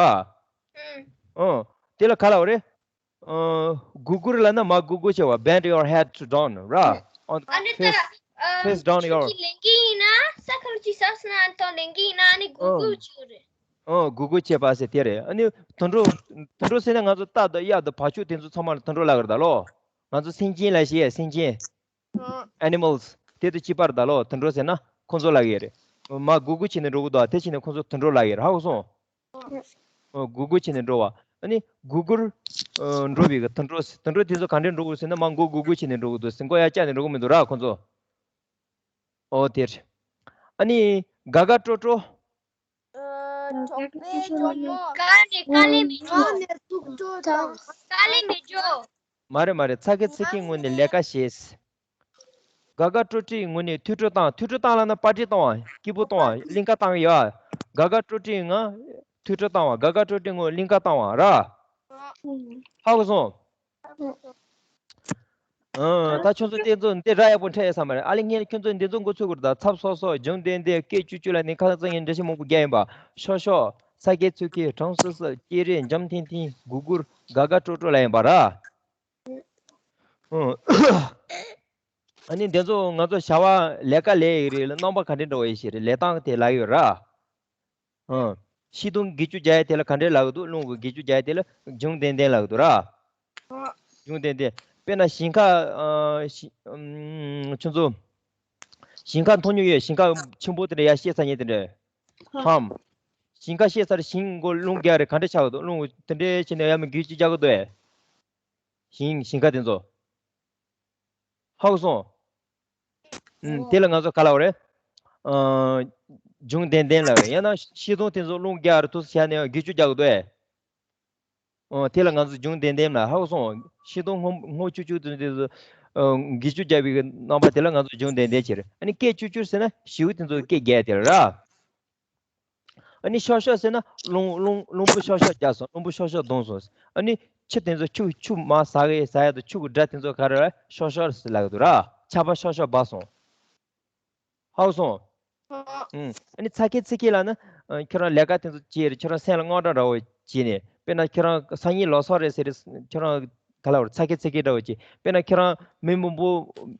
ཨང་། དེ་ལ་ག་ལབ་རེད། ཨ། གུར་གུར་ལབ་ན་མར་སྒུར་སྒུར་བྱེད་པ། bend your head to down ར། on ཨ་ནི་ད། face ཨ། face down your ཁྱི་ལེན་གི་ཡིན་ན་ས་ཁ་ལ་ཅི་ཟ་སོང་ན་ཨ་ནི་ལེན་གི་ཡིན་ན་ཨ་ནི་གུར་གུར་བྱེད་རེད། ཨ་གུར་གུར་བྱེད་པ་ཟེར་དེ་རེད། ཨ་ནི་དུད་འགྲོ་དུད་འགྲོ་ཟེར་ན་ང་ཚོ་རྟ་དང་གཡག་དང་བ་ཕྱུགས་དེ་ཚོ་ཚང་མ་ལ་དུད་འགྲོ་ལབ་ཀྱི་རེད་ད་ལོ། ང་ཚོ་སེམས་ཅན་ལབ་ཤེས་སེམས་ཅན། animals དེ་དང་གཅིག་པ་རེད་ད་ལོ། དུད་འགྲོ་ཟེར་ན་ཁོ་ཚོ་ལབ་ཀྱི་རེད། མར་སྒུར་སྒུར་བྱས་ནས་འགྲོ་གི་འདུག་དེ་བྱས་ནས་ཁོ་ཚོ་དུད་འགྲོ་ལབ་ཀྱི་རེད། ཧ་གོ་སོང་། ཨོ། སྒུར་སྒུར་བྱས་ནས་འགྲོ་བ། ཨ་ནི་སྒུར་སྒུར། ཨ། འགྲོ་བའི་གི་དུད་འགྲོ། དུད་འགྲོ་དེ་ཚོ་ག་འདྲས་འགྲོ་གི་ཟེར་ན་མར་མགོ་སྒུར་སྒུར་བྱས་ནས་འགྲོ་གི་འདུག་ཟེར། མགོ་ཡར་བཀྱགས་ནས་འགྲོ་གི་མི་འདུག་ར་ཁོ་ཚོ། ཨོ་དེ་རེད། ཨ་ནི་དགའ་དགའ་སྤྲོ་སྤྲོ། ཨ། གྲོགས་པོའི་ཇོ་མོ། དཀའ་ལས་དཀའ་ལས་མི་འཇོག་ངོ་ནས་ཐུགས་སྤྲོ་དང་། དཀའ་ལས་མི་འཇོག་མ་རེད་མ་རེད། ཚ་གི་ཚི་གི་ངོས་ནས་ལས་ཀ་བྱེད། དགའ་དགའ་སྤྲོ་སྤྲོའི་ངོས་ནས་ཐུགས་སྤྲོ་བཏང་། ཐུགས་སྤྲོ་བཏང་ལབ་ན་པར་ཊི་བཏང་བ། སྐྱིད་པོ་བཏང་བ། གླིང་ག་བཏང་གི་ཡོད། དགའ་དགའ་སྤྲོ་སྤྲོའི་ངང་ཐུགས་སྤྲོ་བཏང་བ། དགའ་དགའ་སྤྲོ་སྤྲོའི་ངང་གླིང་ག་བཏང་བ་ར། ཧ་གོ་སོང་། ཨ། ད་ཁྱོད་ཚོ་དེ་ཚོ་འདི་ར་ཡག་པོ་འཕྲད་ཡོད་ས་མ་རེད། ཨ་ལེ་ངས་ཁྱོད་ཚོ་འདི་ཚོ་མགོ་ཚོད་དགོས་རེད་ད། ཚབ་སོ་སོ། འཇོན་ལྡན་ལྡན། སྐད་ཅུ་ཅུ་ལ་ནི་ཁ་སང་ངས་འགྲེལ་བཤད་མང་པོ་རྒྱག་ཡིན་པ། ཤོག་ཤོག་ཚ་གི་ཚུ་གི། གྲང་སིལ་སིལ། སྐྱེ་རེ། འཇམ་ཐིང་ཐིང་། སྒུར་སྒུར། དགའ་དགའ་སྤྲོ་སྤྲོ་ལབ་ཡིན་པ་ར། ཨ་ནི་འདི་ཚོ་ང་ཚོ་བྱ་བ་ལས་ཀ་ལས་ཡོད་རེད་ལ། རྣམ་པ་ག་འདྲས་འགྲོ་བ་ཡིན་ཞེས་རེད། ལས་སྟངས་དེ་ལ་ཡོད་ར། ཨ། ཤིང་སྡོང་དགེ་སྐྱུག་རྒྱག་ཡ་དེ་ལ་ག་འདྲས་ལབ་ཀྱི་འདུག་རླུང་གི་དགེ་སྐྱུག་རྒྱག་ཡ་དེ་ལ་འཇོན་ལྡན་ལྡན་ལབ་ཀྱི་འདུག་ར། འཇོན་ལྡན་ལྡན། དཔེར་ན་ཞིང་ཁ། ཨ། ཞིང་། ཨམ། ཁྱོད་ཚོ་ཞིང་ཁ་མཐོང་མྱོང་ཡོད། ཞིང་ཁ་ཆེན་པོ་དེ་འདྲ་ཡར་བཤད་ཚར་མཁན་དེ་འདྲ། ཧམ། ཞིང་ཁ་བཤད་ཚར། ཞིང་མགོ་རླུང་རྒྱག་རེད། ག་འདྲས་ཆགས་ཀྱི་འདུག་རླུང་དེ་འདྲས་བྱས་ནས་ཡར་མར་འགུལ་སྐྱོད་རྒྱག་གི་འདུག་ཨེ། ཞིང་ཞིང་ཁ་དེ་ཚོ། ཧ་གོ་སོང་། ཨུམ། དེ་ལ་ང་ཚོ་ག་ལབ་རེད། ཨ། འབྱུང་ལྡན་ལྡན་ལབ་རེད། ཡང་ན་བཤས་ཐུང་དེ་ཚོ་རླུང་རྒྱག་རེད་དུས་བྱས་ནས་འགུལ་སྐྱོད་རྒྱག་གི་འདུག་ཨེ། ཨོ་དེ་ལ་ང་ཚོ་འབྱུང་ལྡན་ལྡན་ལབ། ཧ་གོ་སོང་། བཤས་ཐུང་སྔོ་སྔོ་ཆུ་ཆུ་དེ་ཚོ་འགུལ་སྐྱོད་རྒྱག་པའི་རྣམ་པ་དེ་ལ་ང་ཚོ་འབྱུང་ལྡན་ལྡན་བྱེད་རེད། ཨ་ནི་སྐད་ཅུར་ཅུར་ཟེར་ན་བྱིའུ་དེ་ཚོ་སྐད་རྒྱག་དེ་རེད་ར། ཨ་ནི་ཤོག་ཤོག་ཟེར་ན་རླུང་རླུང་རླུང་བུ་ཤོག་ཤོག་རྒྱག་སོང་། རླུང་བུ་ཤོག་ཤོག་བརྡུངས་སོང་། ཨ་ནི་ཆུ་དེ་ཚོ་ཆུ་ཆུ་མར་ཟག་གི་ཟག་ཡག་དང་ཆུ་གི་སྒྲ་དེ་ཚོ་ག་རེ་རེད། ཤོག་ཤོག་ཟེར་ལབ་ཀྱི་འདུག་ར། ཆར་པ་ཤོག་ཤོག་འབབ་སོང་། ཧ་གོ་སོང་། ཨུམ། ཨ་ནི་ཚ་གི་ཚི་གི་ལབ་ན་ཁྱོད་རང་ལས་ཀ་དེ་ཚོ་བྱེད་རེད། ཁྱོད་རང་སེམས་ལ་དངངས་སྐྲག་འདྲ་བོ་བྱེད་ནས། དཔེར་ན་ཁྱོད་རང་སང་ཉིན་ལོ་གསར་རེད་ཟེར་རེད། ཁྱོད་རང་ག་ལ་བར་ཚ་གི་ཚི་གི་འདྲ་བོ་བྱེད། དཔེར་ན་ཁྱོད་རང་མི་མང་པོ་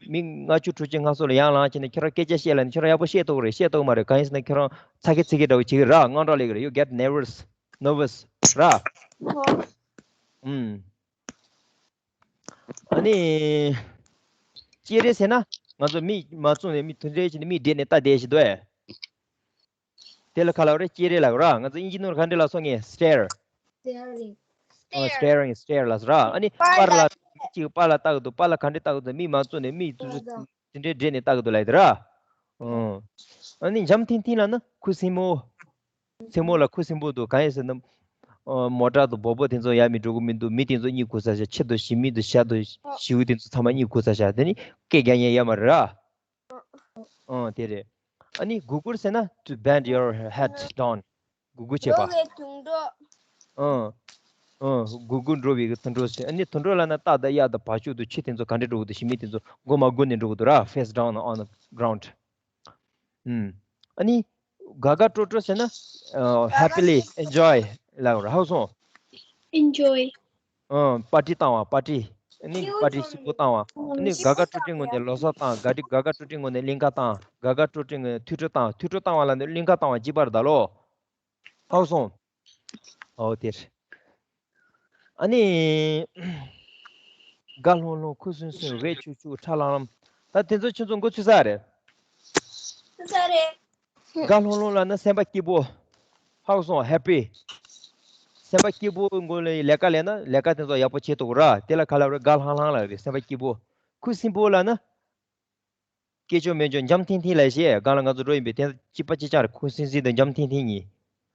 མི་ལྔ་བཅུ་དྲུག་ཅུ་ལྔ་བཅུ་ལ་ཡར་ལངས་བྱས་ནས་ཁྱོད་རང་སྐད་ཆ་བཤད་ལབ་ནས་ཁྱོད་རང་ཡག་པོ་བཤད་ཐུབ་ཀྱི་རེད། བཤད་ཐུབ་ཀྱི་མ་རེད། གང་ཡིན་ཟེར་ན་ཁྱོད་རང་ཚ་གི་ཚི་གི་འདྲ་བོ་བྱེད་ཀྱི་ར། དངངས་སྐྲག་སླེབས་ཀྱི་རེད། You get nervous, nervous ར། ཨུམ། ཨ་ནི། ཅེ་རེ་ཟེར་ན་ང་ཚོ་མིག་མ་བཙུམ་ནས་མིག་དེ་འདྲ་བྱས་ནས་མིག་བགྲད་ནས་ལྟ་བསྡད་ཞིག་འདུག་ཨེ། དེ་ལ་ག་ལབ་རེད། ཅེ་རེ་ལབ་ར། ང་ཚོ་དབྱིན་ཇི་ནང་ག་འདྲ་ལབ་སོང་ངས། Stare. Staring. ཨ། Staring, stare ལབ་ར། ཨ་ནི་པར་ལ་གཅིག་པར་ལ་ལྟ་གི་འདུག་པར་ལ་ག་འདྲ་ལྟ་གི་འདུག་མིག་མ་བཙུམ་ནས་མིག་དེ་འདྲ་བགྲད་ནས་ལྟ་གི་འདུག་ལབ་དེ་ར། ཨ་ནི་འཇམ་ཐིང་ཐིང་ལབ་ན་ཁུ་སིམ་པོ། སེར་མོ་ལ་ཁུ་སིམ་པོ་འདུག་གང་ཡིན་ཟེར་ན། ཨ། མོ་ཊ་དང་སྦག་སྦག་དེ་ཚོ་ཡར་མར་འགྲོ་གི་མི་འདུག་མི་དེ་ཚོ་གཉིད་ཁུག་ཚར་ཤག་ཁྱི་དང་ཞི་མི་དང་ཤ་དང་བྱིའུ་དེ་ཚོ་ཚང་མ་གཉིད་ཁུག་ཚར་ཤག་དེ་ནི་སྐད་རྒྱག་མཁན་ཡོད་མ་རེད་ར། ཨ། དེ་རེད། ཨ་ནི་གུར་གུར་ཟེར་ན་to bend your head down. གུར་གུར་བྱེད་པ། འགྲོ་བའི་དུད་འགྲོ། ཨ། ཨ། གུར་གུར་འགྲོ་བའི་དུད་འགྲོ་ཟེར། ཨ་ནི་དུད་འགྲོ་ལབ་ན་སྟག་དང་གཡག་དང་བ་ཕྱུགས་དང་ཁྱི་དེ་ཚོ་ག་འདྲ་འགྲོ་གི་འདུག་ཞི་མི་དེ་ཚོ་མགོ་མར་སྒུར་ནས་འགྲོ་གི་འདུག་ར། Face down on the ground. ཨུམ། ཨ་ནི་དགའ་དགའ་སྤྲོ་སྤྲོ་ཟེར་ན། ཨ། happily enjoy ལབ་ར། ཧ་གོ་སོང་། Enjoy. ཨ། པར་ཊི་བཏང་བ། པར་ཊི། ཨ་ནི་པར་ཊི་ཞིག་པོ་བཏང་བ། ཨ་ནི་དགའ་དགའ་སྤྲོ་སྤྲོའི་ངང་ནས་ལོ་གསར་བཏང་། དགའ་དགའ་དགའ་དགའ་སྤྲོ་སྤྲོའི་ངང་ནས་གླིང་ག་བཏང་། དགའ་དགའ་སྤྲོ་སྤྲོའི་ངང་ནས་ཐུགས་སྤྲོ་བཏང་། ཐུགས་སྤྲོ་བཏང་བ་ལབ་ནས་གླིང་ག་བཏང་བ་གཅིག་པ་རེད་ད་ལོ། ཧ་གོ་སོང་། ཨོ་དེ་རེད། ཨ་ནི། དགའ་ལྷང་ལྷང་ཁུ་སིམ་སིམ་རེད་ཆུ་ཆུ་ཁྲ་ལམ་ལམ། ད་དེ་ཚོ་ཁྱོད་ཚོ་མགོ་ཚོས་ས་རེད། ཚོས་ས་རེད། དགའ་ལྷང་ལྷང་ལབ་ན་སེམས་པ་སྐྱིད་པོ། ཧ་གོ་སོང་། Happy. སེམས་པ་སྐྱིད་པོའི་སྒོ་ནས་ལས་ཀ་ལས་ན་ལས་ཀ་དེ་ཚོ་ཡག་པོ་བྱེད་ཐུབ་ར། དེ་ལ་ག་ལབ་རེད། དགའ་ལྷང་ལྷང་ལབ་རེད། སེམས་པ་སྐྱིད་པོ། ཁུ་སིམ་པོ་ལབ་ན། སྐད་ཅོར་སྨན་ཅོར་འཇམ་ཐིང་ཐིང་ལབ་ཤེས། སྒང་ལ་ང་ཚོ་འགྲོ་ཡིན་པས་དེ་གཅིག་པ་གཅིག་རྐྱང་རེད། ཁུ་སིམ་སིམ་དང་འཇམ་ཐིང་ཐིང་གཉིས།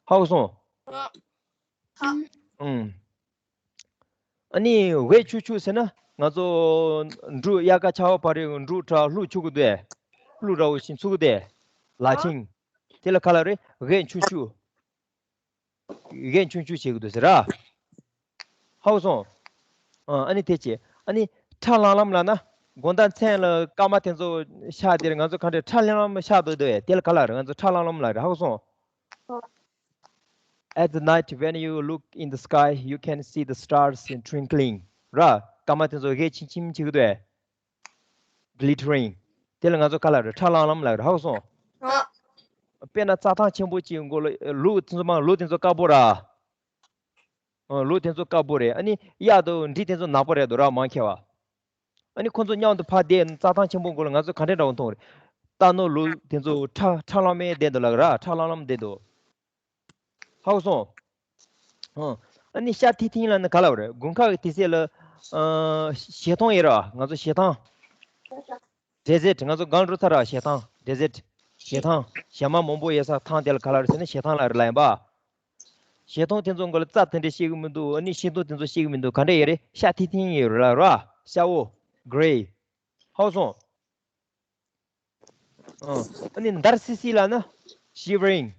ཧ་གོ་སོང་། ཨ། ཨང་། ཨ་ནི་འོད་ཆུ་ཆུ་ཟེར་ན་ང་ཚོ་འབྲུག་དབྱར་ཁ་ཆར་པ་བབས་རེད། འབྲུག་ཁྲ་ཀླུ་འཁྱུག་གི་འདུག་ཀླུ་འདྲ་བོ་ཞིག་འཁྱུག་གི་འདུག་ལ་ཆིང་། དེ་ལ་ག་ལབ་རེད། འོད་ཆུ་ཆུ། འོད་ཆུ་ཆུ་བྱེད་ཀྱི་འདུག་ཟེར་ར། ཧ་གོ་སོང་། ཨ། ཨ་ནི་དེ་བྱས། ཨ་ནི་ཁྲ་ལམ་ལམ་ལབ་ན་དགོང་དག་མཚན་ལ་སྐར་མ་དེ་ཚོ་ཤར་དེར་ང་ཚོ་ག་འདྲ་ཁྲ་ལམ་ལམ་ཤར་འདུག་འདུག་དེ་ལ་ག་ལབ་རེད། ང་ཚོ་ཁྲ་ལམ་ལམ་ལབ་རེད། ཧ་གོ་སོང་། At the night, when you look in the sky, you can see the stars in twinkling. ར། སྐར་མ་དེ་ཚོ་འོད་ཆིམ་ཆིམ་བྱེད་ཀྱི་འདུག glittering. དེ་ལ་ང་ཚོ་ག་ལབ་རེད། ཁྲ་ལམ་ལམ་ལབ་རེད། ཧ་གོ་སོང་། ཨ། དཔེར་ན་རྩྭ་ཐང་ཆེན་པོ་གཅིག་མགོ་ལ་ལུག་དེ་ཚོ་མང་། ལུག་དེ་ཚོ་དཀར་པོ་ར། ཨ། ལུག་དེ་ཚོ་དཀར་པོ་རེད། ཨ་ནི་གཡག་དང་འབྲི་དེ་ཚོ་ནག་པོ་རེད་འདུག་ར། མང་ཆེ་བ། ཨ་ནི་ཁོ་ཚོ་མཉམ་དུ་ཕར་བསྡད་རྩྭ་ཐང་ཆེན་པོ་མགོ་ལ་ང་ཚོ་ག་འདྲ་འདྲ་བོ་མཐོང་རེད། རྟ་ནོར་ལུག་དེ་ཚོ་ཁྲ་ཁྲ་ལམ་མེ་བསྡད་འདུག་ལབ་ར། ཁྲ་ལམ་ལམ་བསྡད་འདུག་ཧ་གོ་སོང་། ཨ། ཨ་ནི་ཤ་ཐིང་ཐིང་ལབ་ན་ག་ལབ་རེད། དགུན་ཁ་གི་དུས་ཚོད་ལ། ཨ། བྱེ་ཐང་ཡོད་ར། ང་ཚོ་བྱེ་ཐང་། desert. ང་ཚོ་སྒང་འགྲོ་ཚར་ར། བྱེ་ཐང་། desert. བྱེ་ཐང་། བྱེ་མ་མང་པོ་ཡོད་ས་ཐང་དེ་ལ་ག་ལབ་རེད་ཟེར་ན་བྱེ་ཐང་ལབ་རེད་ལབ་ཡིན་པ། བྱེ་ཐང་དེ་ཚོ་མགོ་ལ་རྩྭ་དེ་འདྲ་སྐྱེ་གི་མི་འདུག་ཨ་ནི་བྱེ་ཐང་དེ་ཚོ་སྐྱེ་གི་མི་འདུག་ག་འདྲ་ཡོད་རེད། ཤ་ཐིང་ཐིང་ཡོད་རེད་ལབ་ར། ཤ་འོ། gray. ཧ་གོ་སོང་། ཨ། ཨ་ནི་འདར་སིག་སིག་ལབ་ན་shivering.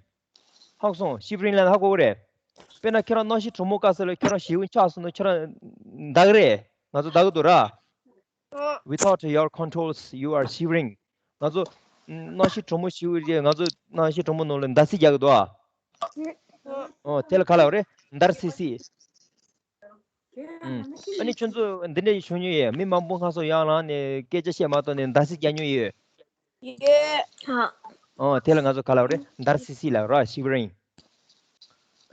ཧ་གོ་སོང་། shivering ལབ་ན་ཧ་གོ་གི་རེད། དཔེར་ན་ཁྱོད་རང་གནམ་གཤིས་གྲང་མོ་སྐབས་སུ་ལ་ཁྱོད་རང་བྱིའུ་འཁྱག་སོང་ན་ཁྱོད་རང་འདར་གི་རེད། ང་ཚོ་འདར་གི་འདུག་ར། Without your controls, you are shivering. ང་ཚོ་གནམ་གཤིས་གྲང་མོ་ཞིག་རེད། ང་ཚོ་གནམ་གཤིས་གྲང་མོ་ནང་ལ་འདར་སིག་རྒྱག་གི་འདུག་ཨ། ཨོ། དེ་ལ་ག་ལབ་རེད། འདར་སིག་སིག་ཨུམ། ཨ་ནི་ཁྱོད་ཚོ་འདི་འདྲ་བྱུང་མྱོང་ཡོད། མི་མང་པོ་སྔ་སོ་ཡར་ལངས་ནས་སྐད་ཆ་བཤད་མ་གཏོགས་ནས་འདར་སིག་རྒྱག་མྱོང་ཡོད། ཡོད། ཨོ། དེ་ལ་ང་ཚོ་ག་ལབ་རེད། འདར་སིག་སིག་ལབ་ར། shivering.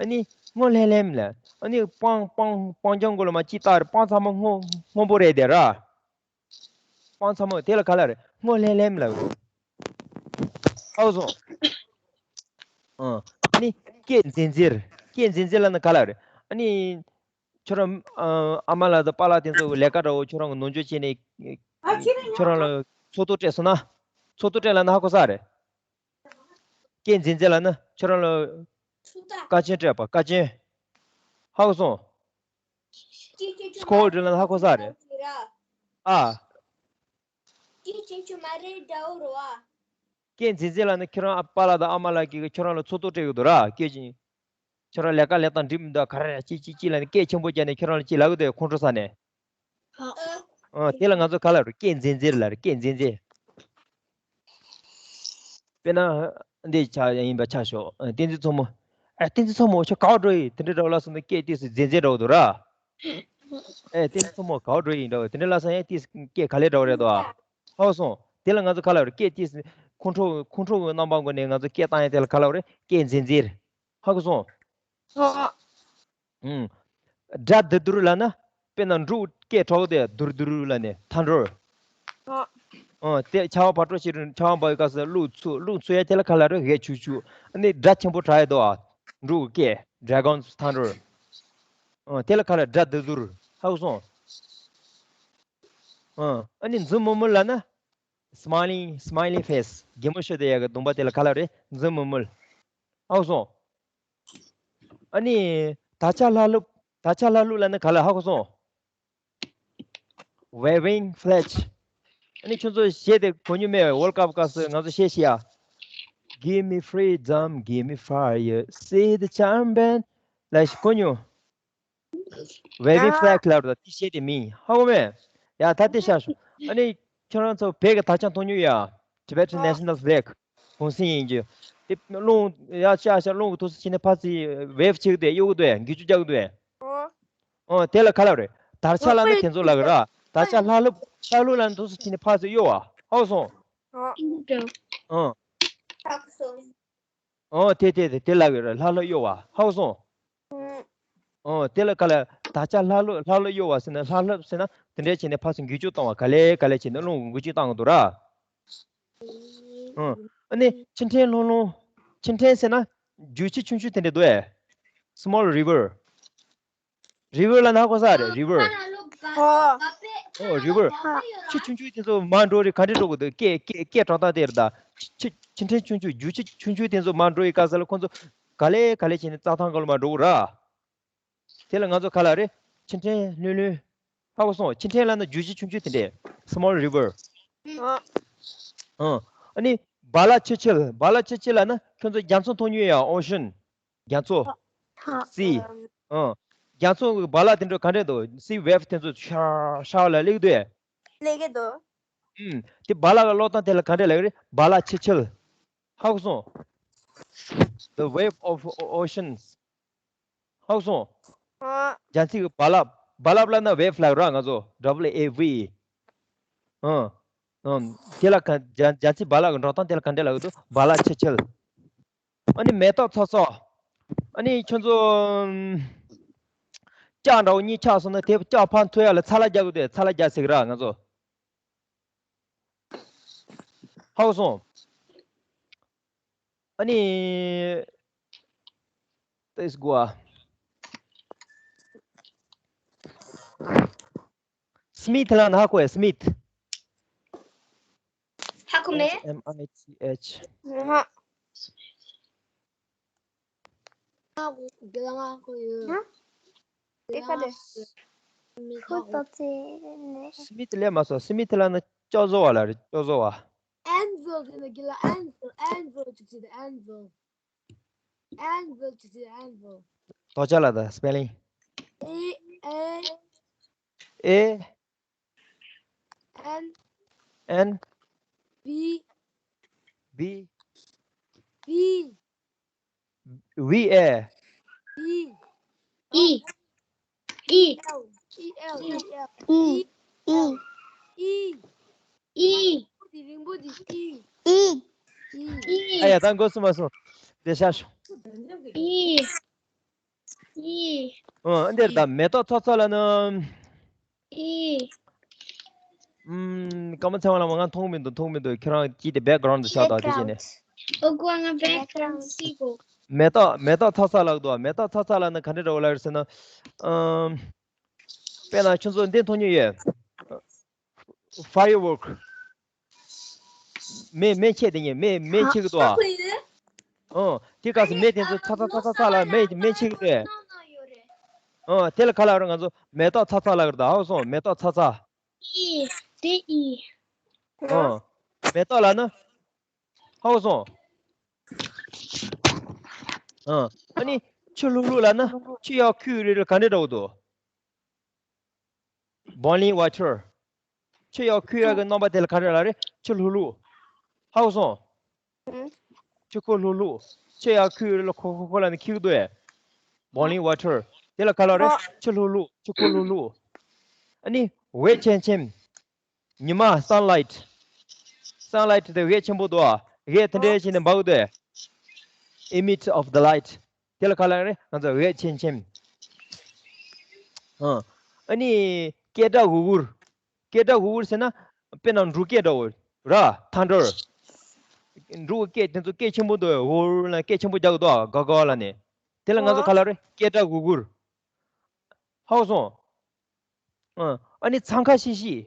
ཨ་ནི་སྔོ་ལྷེམ་ལྷེམ་ལ། ཨ་ནི་སྤང་སྤང་སྤང་ལྗང་མགོ་ལ་མར་ཅིག་བལྟས་རེད། སྤང་ཚང་མ་སྔོ་སྔོན་པོ་རེད་དེ་ར། སྤང་ཚང་མ་དེ་ལ་ག་ལབ་རེད། སྔོ་ལྷེམ་ལྷེམ་ལབ་རེད། ཧ་གོ་སོང་། ཨ། ཨ་ནི་སྐད་འཛེར་འཛེར། སྐད་འཛེར་འཛེར་ལབ་ན་ག་ལབ་རེད། ཨ་ནི་ཁྱོད་རང་ཨ་ཨ་མ་ལགས་དང་པཱ་ལགས་དེ་ཚོ་ལས་ཀ་འདྲ་བོ་ཁྱོད་རང་གི་ནོར་འཁྲུལ་བྱས་ནས་ཁྱོད་རང་ལ་ཚོགས་གཏོར་སྤྲད་སོང་ན། ཚོགས་གཏོར་སྤྲད་ལབ་ན་ཧ་གོ་ས་རེད། སྐད་འཛིན་འཛིན་ལབ་ན་ཁྱོད་རང་ལ་ཚུགས་ཐག་ཀ་ཆེན་སྤྲད་པ། ཀ་ཆེན། ཧ་གོ་སོང་། སྐད་ཆེ་ཆུང་སྐོར་འདི་ལ་ཧ་གོ་ས་རེད། ཨ། སྐད་ཆེ་ཆུང་མ་རེད་འདྲ་བོ་རེད་བ། སྐད་འཛིན་འཛིན་ལབ་ན་ཁྱོད་རང་ཨ་པ་ལགས་དང་ཨ་མ་ལགས་ཀྱིས་ཁྱོད་རང་ལ་ཚོགས་གཏོགས་སྤྲད་ཀྱི་འདུག་ར། སྐད་ཅིག་ཁྱོད་རང་ལས་ཀ་ལས་སྟངས་འགྲིག་མི་འདུག་ག་རེ་རེད་ཅིག་ཅིག་ཅིག་ལབ་ནས་སྐད་ཆེན་པོ་རྒྱག་ནས་ཁྱོད་རང་ལ་ཅིག་ལབ་ཀྱི་འདུག་ཁོང་ཁྲོ་ཟ་ནས། ཨ། ཨ། དེ་ལ་ང་ཚོ་ག་ལབ་རེད། སྐད་འཛིན་འཛིན་ལབ་རེད། སྐད་འཛིན་འཛིན། དཔེར་ན་འདི་ཆ་ཡིན་པ་ཆ་ཞོག་ཨ། བསྟན་འཛིན་མཚོ་མོ། ཨ། བསྟན་འཛིན་མཚོ་མོ་ཁྱོད་ག་པར་འགྲོ་ཡི་དེ་འདྲ་འདྲ་བོ་ལབ་སོང་ན་སྐད་ཏོག་ཙམ་འཛིན་འཛིན་འདྲ་བོ་འདུག་ར། ཨེ། བསྟན་འཛིན་མཚོ་མོ་ག་པར་འགྲོ་ཡི་འདྲ་བོ་དེ་འདྲ་ལབ་སོང་ཡང་ཏོག་ཙམ་སྐད་ག་ལེར་འདྲ་བོ་རེད་འདུག་ཨ། ཧ་གོ་སོང་། དེ་ལ་ང་ཚོ་ག་ལབ་རེད། སྐད་ཏོག་ཙམ་ཁོང་ཁྲོ་ཁོང་ཁྲོ་གི་རྣམ་པ་སྒོ་ནས་ང་ཚོ་སྐད་བཏང་ཡ་དེ་ལ་ག་ལབ་རེད། སྐད་འཛིན་འཛིན། ཧ་གོ་སོང་། ཨོ། ཨུམ། སྒྲ་དིར་དིར་ལབ་ན། དཔེར་ན་འབྲུག་སྐད་གྲགས་དེ་དིར་དིར་ལབ་ནས་ཐལ་འགྲོ། ཨོ། ཨོ། དེ་ཆར་པ་བབས་འགྲོ་ཞིག་ཆར་པ་བབས་པའི་སྐབས་སུ་རླུང་འཚུབ་རླུང་འཚུབ་ཡ་དེ་ལ་ག་ལབ་རེད། འོད་ཆུ་ཆུ། ཨ་ནི་སྒྲ་ཆེན་པོ་གྲགས་ཡ་འདུག་ཨ། འབྲུག་སྐད་Dragon's Thunder། ཨོ། དེ་ལ་ག་ལབ་སྒྲ་དིར་དིར། ཧ་གོ་སོང་། ཨོ། ཨ་ནི་འཛུམ་དམུལ་དམུལ་ལབ་ན། Smiling, smiling face. གད་མོ་ཤོར་བསྡད་ཡ་གི་གདོང་པ་དེ་ལ་ག་ལབ་རེད། འཛུམ་དམུལ་དམུལ། ཧ་གོ་སོང་། ཨ་ནི། དར་ཆ་ལྷ་ལྷུབ། དར་ཆ་ལྷ་ལྷུབ་ལབ་ན་ག་ལབ། ཧ་གོ་སོང་། Waving flag. ཨ་ནི་ཁྱོད་ཚོ་གཞས་དེ་གོ་མྱོང་མེད། World Cup སྐབས་སུ་ང་ཚོ་གཞས་ཤིག་ཡ། Give me freedom, give me fire, see the champion. ལབ་ཞིག་གོ་མྱོང་། Waving flag ལབ་ར། དེ་གཞས་དེ་མིང་ཧ་གོ་མེད། ཡ་ད་དེ་བཞག་ཤོག་ཨ་ནི་ཁྱོད་རང་ཚོ་བོད་ཀྱི་དར་ཆ་མཐོང་མྱོང་ཡ། Tibetan National Flag. གུང་སེང་ཡིན་རྒྱུ། དེ་རླུང་ཡ་ཤ་ཤ་རླུང་གི་ཐོག་སུ་ཕྱིན་ནས་ཕར་ཚུར་wave བྱེད་ཀྱི་འདུག་གཡོ་གི་འདུག་འགུལ་སྐྱོད་རྒྱག་གི་འདུག་ཨོ། དེ་ལ་ག་ལབ་རེད། དར་ཆ་ལབ་ན་དེ་ཚོ་ལབ་གི་ར། དར་ཆ་ལྷ་ལྷུབ་ལྷ་ལྷུབ་ལབ་ན་ཐོག་སུ་ཕྱིན་ནས་ཕར་ཚུར་གཡོ་བ། ཧ་གོ་སོང་། ཨོ། ཨོ། དེ་དེ་དེ་དེ་ལབ་ཡོད་རེད། ལྷ་ལྷུབ་གཡོ་བ། ཧ་གོ་སོང་། ཨོ། དེ་ལ་ག་ལབ། དར་ཆ་ལྷ་ལྷུབ་ལྷ་ལྷུབ་གཡོ་བ་ཟེར་ན། ལྷ་ལྷུབ་ཟེར་ན་དེ་འདྲས་བྱས་ནས་ཕར་ཚུར་འགུལ་སྐྱོད་གཏོང་བ། ག་ལེ་ག་ལེ་བྱས་ནས་རླུང་འགུལ་སྐྱོད་བཏང་གི་འདུག་ར། ཨོ། ཨ་ནི་ཆུ་ཕྲན་ལྷུང་ལྷུང་། ཆུ་ཕྲན་ཟེར་ན་རྒྱུག་ཆུ་ཆུང་ཆུང་དེ་འདྲས་འདུག་ཨེ། Small river. River ལབ་ན་ཧ་གོ་ས་རེད། River. ཨོ། ཨོ། River. ཆུ་ཆུང་ཆུང་དེ་ཚོ་མར་འགྲོ་རེད། ག་འདྲས་འགྲོ་གི་འདུག་སྐད་སྐད་སྐད་གྲགས་སྟངས་དེ་རེད་ད། ཆུ་ཆུ་ཆུ་ཕྲན་ཆུང་ཆུང་རྒྱུག་ཆུ་ཆུང་ཆུང་དེ་ཚོ་མར་འགྲོ་ཡི་སྐབས་སུ་ལ་ཁོང་ཚོ་ག་ལེ་ག་ལེ་བྱས་ནས་རྩྭ་ཐང་སྒང་ལ་མར་འགྲོ་གི་ར། དེ་ལ་ང་ཚོ་ག་ལབ་རེད། ཆུ་ཕྲན་ལྷུང་ལྷུང་། ཧ་གོ་སོང་། ཆུ་ཕྲན་ལབ་ན་རྒྱུག་ཆུ་ཆུང་ཆུང་དེ་འདྲས། Small river. ཨོ། ཨ་ནི་བ་ལ་ཆིལ་ཆིལ། བ་ལ་ཆིལ་ཆིལ་ལབ་ན་ཁྱོད་ཚོ་རྒྱ་མཚོ་མཐོང་མྱོང་ཡ། Ocean. རྒྱ་མཚོ། Sea. ཨ། རྒྱ་མཚོ་གི་བ་ལ་དེ་འདྲ་ག་འདྲས་འདུག Sea wave དེ་ཚོ་ཤར་ཤར་ལ་སླེབས་འདུག་ཨེ། སླེབས་ཀྱི་འདུག་ཨུམ། དེ་བ་ལ་གི་ཀློག་སྟངས་དེ་ལ་ག་འདྲས་ལབ་ཀྱི་རེད། བ་ལ་ཆིལ་ཆིལ། ཧ་གོ་སོང་། The wave of o- oceans. ཧ་གོ་སོང་། ཨ། རྒྱ་མཚོ་གི་རྦ་རླབས། རྦ་རླབས་ལབ་ན་wave ལབ་ར་ང་ཚོ། W A V E. ཨ། ཨ། དེ་ལ་ག་རྒྱ་རྒྱ་མཚོའི་རྦ་རླབས་ཀྱི་འགྲོ་སྟངས་དེ་ལ་ག་འདྲས་ལབ་ཀྱི་འདུག་བ་ལ་ཆིལ་ཆིལ། ཨ་ནི་མེ་ཏོག་ཚག་ཚག་ཨ་ནི་ཁྱོད་ཚོ་ཨམ། ལྕགས་འདྲ་བོ་གཉིས་ཆག་སོང་ན་དེ་ལྕགས་ཕར་འཐུ་ཡ་ལ་ཚ་ལ་རྒྱག་གི་འདུག་ཚ་ལ་རྒྱག་ཟེར་གི་ར་ང་ཚོ། ཧ་གོ་སོང་། ཨ་ནི། Let's go. Smith ལབ་ན་ཧ་གོ་ཨེ། Smith. ཧ་གོ་མེད། S M I T H. ཧ། དགེ་ལགས་ང་ཧ་གོ་ཡོད། ཧ། དགེ་ལགས་ང་ཧ་གོ་ཡོད། Smith ལབ་མ་སོང་། Smith ལབ་ན་ཅོག་བཟོ་བ་ལ་རེད། ཅོག་བཟོ་བ། Anvil དེ་ན་དགེ་ལགས། Anvil, anvil ཅིག་བྱེད་དེ། Anvil. Anvil ཅིག་བྱེད་དེ། Anvil. དོ་ཅག་ལ་ད་spelling. A, A, A, N, N, V, V, V, V, A. E. E. E. L. E. L. E. L. E. E. E. E. རིང་པོ་འདི་E. E. E. E. ཨ་ཡ། ད་འགོ་སུ་མ་སོང་། དེ་ཤ་ཤོ། E. E. ཨ་འདིར་ད་མེ་ཏོག་ཚག་ཚག་ལབ་ན། ཨི། ཨུམ། སྐར་མ་ཚེ་དབང་ལགས་མ། ང་མཐོང་མི་འདུག་མཐོང་མི་འདུག་ཁྱེད་རང་གིས་དེ་background དུ་བཞག་དང་། དེ་བྱས་ནས། ཨོ་གོ། ང་background སི་གོ། མེ་ཏོག་མེ་ཏོག་ཚག་ཚག་ལབ་འདུག་མེ་ཏོག་ཚག་ཚག་ལབ་ན་ག་འདྲ་འདྲ་བོ་ལབ་རེད་ཟེར་ན། ཨུམ། དཔེར་ན་ཁྱོད་ཚོ་འདི་མཐོང་མྱོང་ཡོད། Firework. མེ་མེ་མཆེད་དེ་ཉིད་མེ་མེ་མཆེད་ཀྱི་འདུག་ཨ། ཨོ། དེ་སྐབས་སུ་མེ་དེ་ཚོ་ཚ་ཚ་ཚ་ཚ་ཚ་ལ་མེ་མེ་མཆེད་ཀྱི་རེད། ཨོ། དེ་ལ་ག་ལབ་རེད། ང་ཚོ་མེ་ཏོག་ཚ་ཚ་ལབ་ཀྱི་རེད། ད་ཧ་གོ་སོང་། མེ་ཏོག་ཚ་ཚ། ཨི། དེ་ཨི། ཨོ། མེ་ཏོག་ལབ་ན། ཧ་གོ་སོང་། ཨ། ཨ་ནི་ཆུ་ལྷུག་ལྷུག་ལབ་ན་ཆུ་ཡར་ཁོལ་རེ་རེ་ག་འདྲ་འདྲ་བོ་འདུག boiling water. ཆུ་ཡར་ཁོལ་ཡག་གི་རྣམ་པ་དེ་ལ་ག་རེ་ལབ་རེད། ཆུ་ལྷུག་ལྷུག་ཧ་གོ་སོང་། ཆུ་ཁོལ་ལྷུག་ལྷུག་ཆུ་ཡར་ཁོལ་རེ་ལ་ཁོལ་ཁོལ་ཁོལ་ལབ་ནས་ཁེལ་གི་འདུག་ཨེ། boiling water. དེ་ལ་ག་ལབ་རེད། ཆུ་ལྷུག་ལྷུག་ཆུ་ཁོལ་ལྷུག་ལྷུག་ཨ་ནི་འོད་ཆེམ་ཆེམ། ཉི་མ་sunlight. Sunlight དེ་འོད་ཆེན་པོ་འདུག་ཨ། འོད་དེ་འདྲའི་བྱས་ནས་འབབ་ཀྱི་འདུག emit of the light. དེ་ལ་ག་ལབ་རེད། ང་ཚོ་འོད་ཆེམ་ཆེམ། ཨ། ཨ་ནི་སྐད་སྒྲ་འུར་འུར། སྐད་སྒྲ་འུར་འུར་ཟེར་ན་དཔེར་ན་འབྲུག་སྐད་འདྲ་བོ་ར། thunder. འབྲུག་སྐད་དེ་ཚོ་སྐད་ཆེན་པོ་འདུག་འུར་འུར་ལབ་སྐད་ཆེན་པོ་རྒྱག་གི་འདུག་ཨ། ག་ག་ལབ་ནས། དེ་ལ་ང་ཚོ་ག་ལབ་རེད། སྐད་སྒྲ་འུར་འུར། ཧ་གོ་སོང་། ཨ། ཨ་ནི་འཚང་ཁ་ཤིག་ཤིག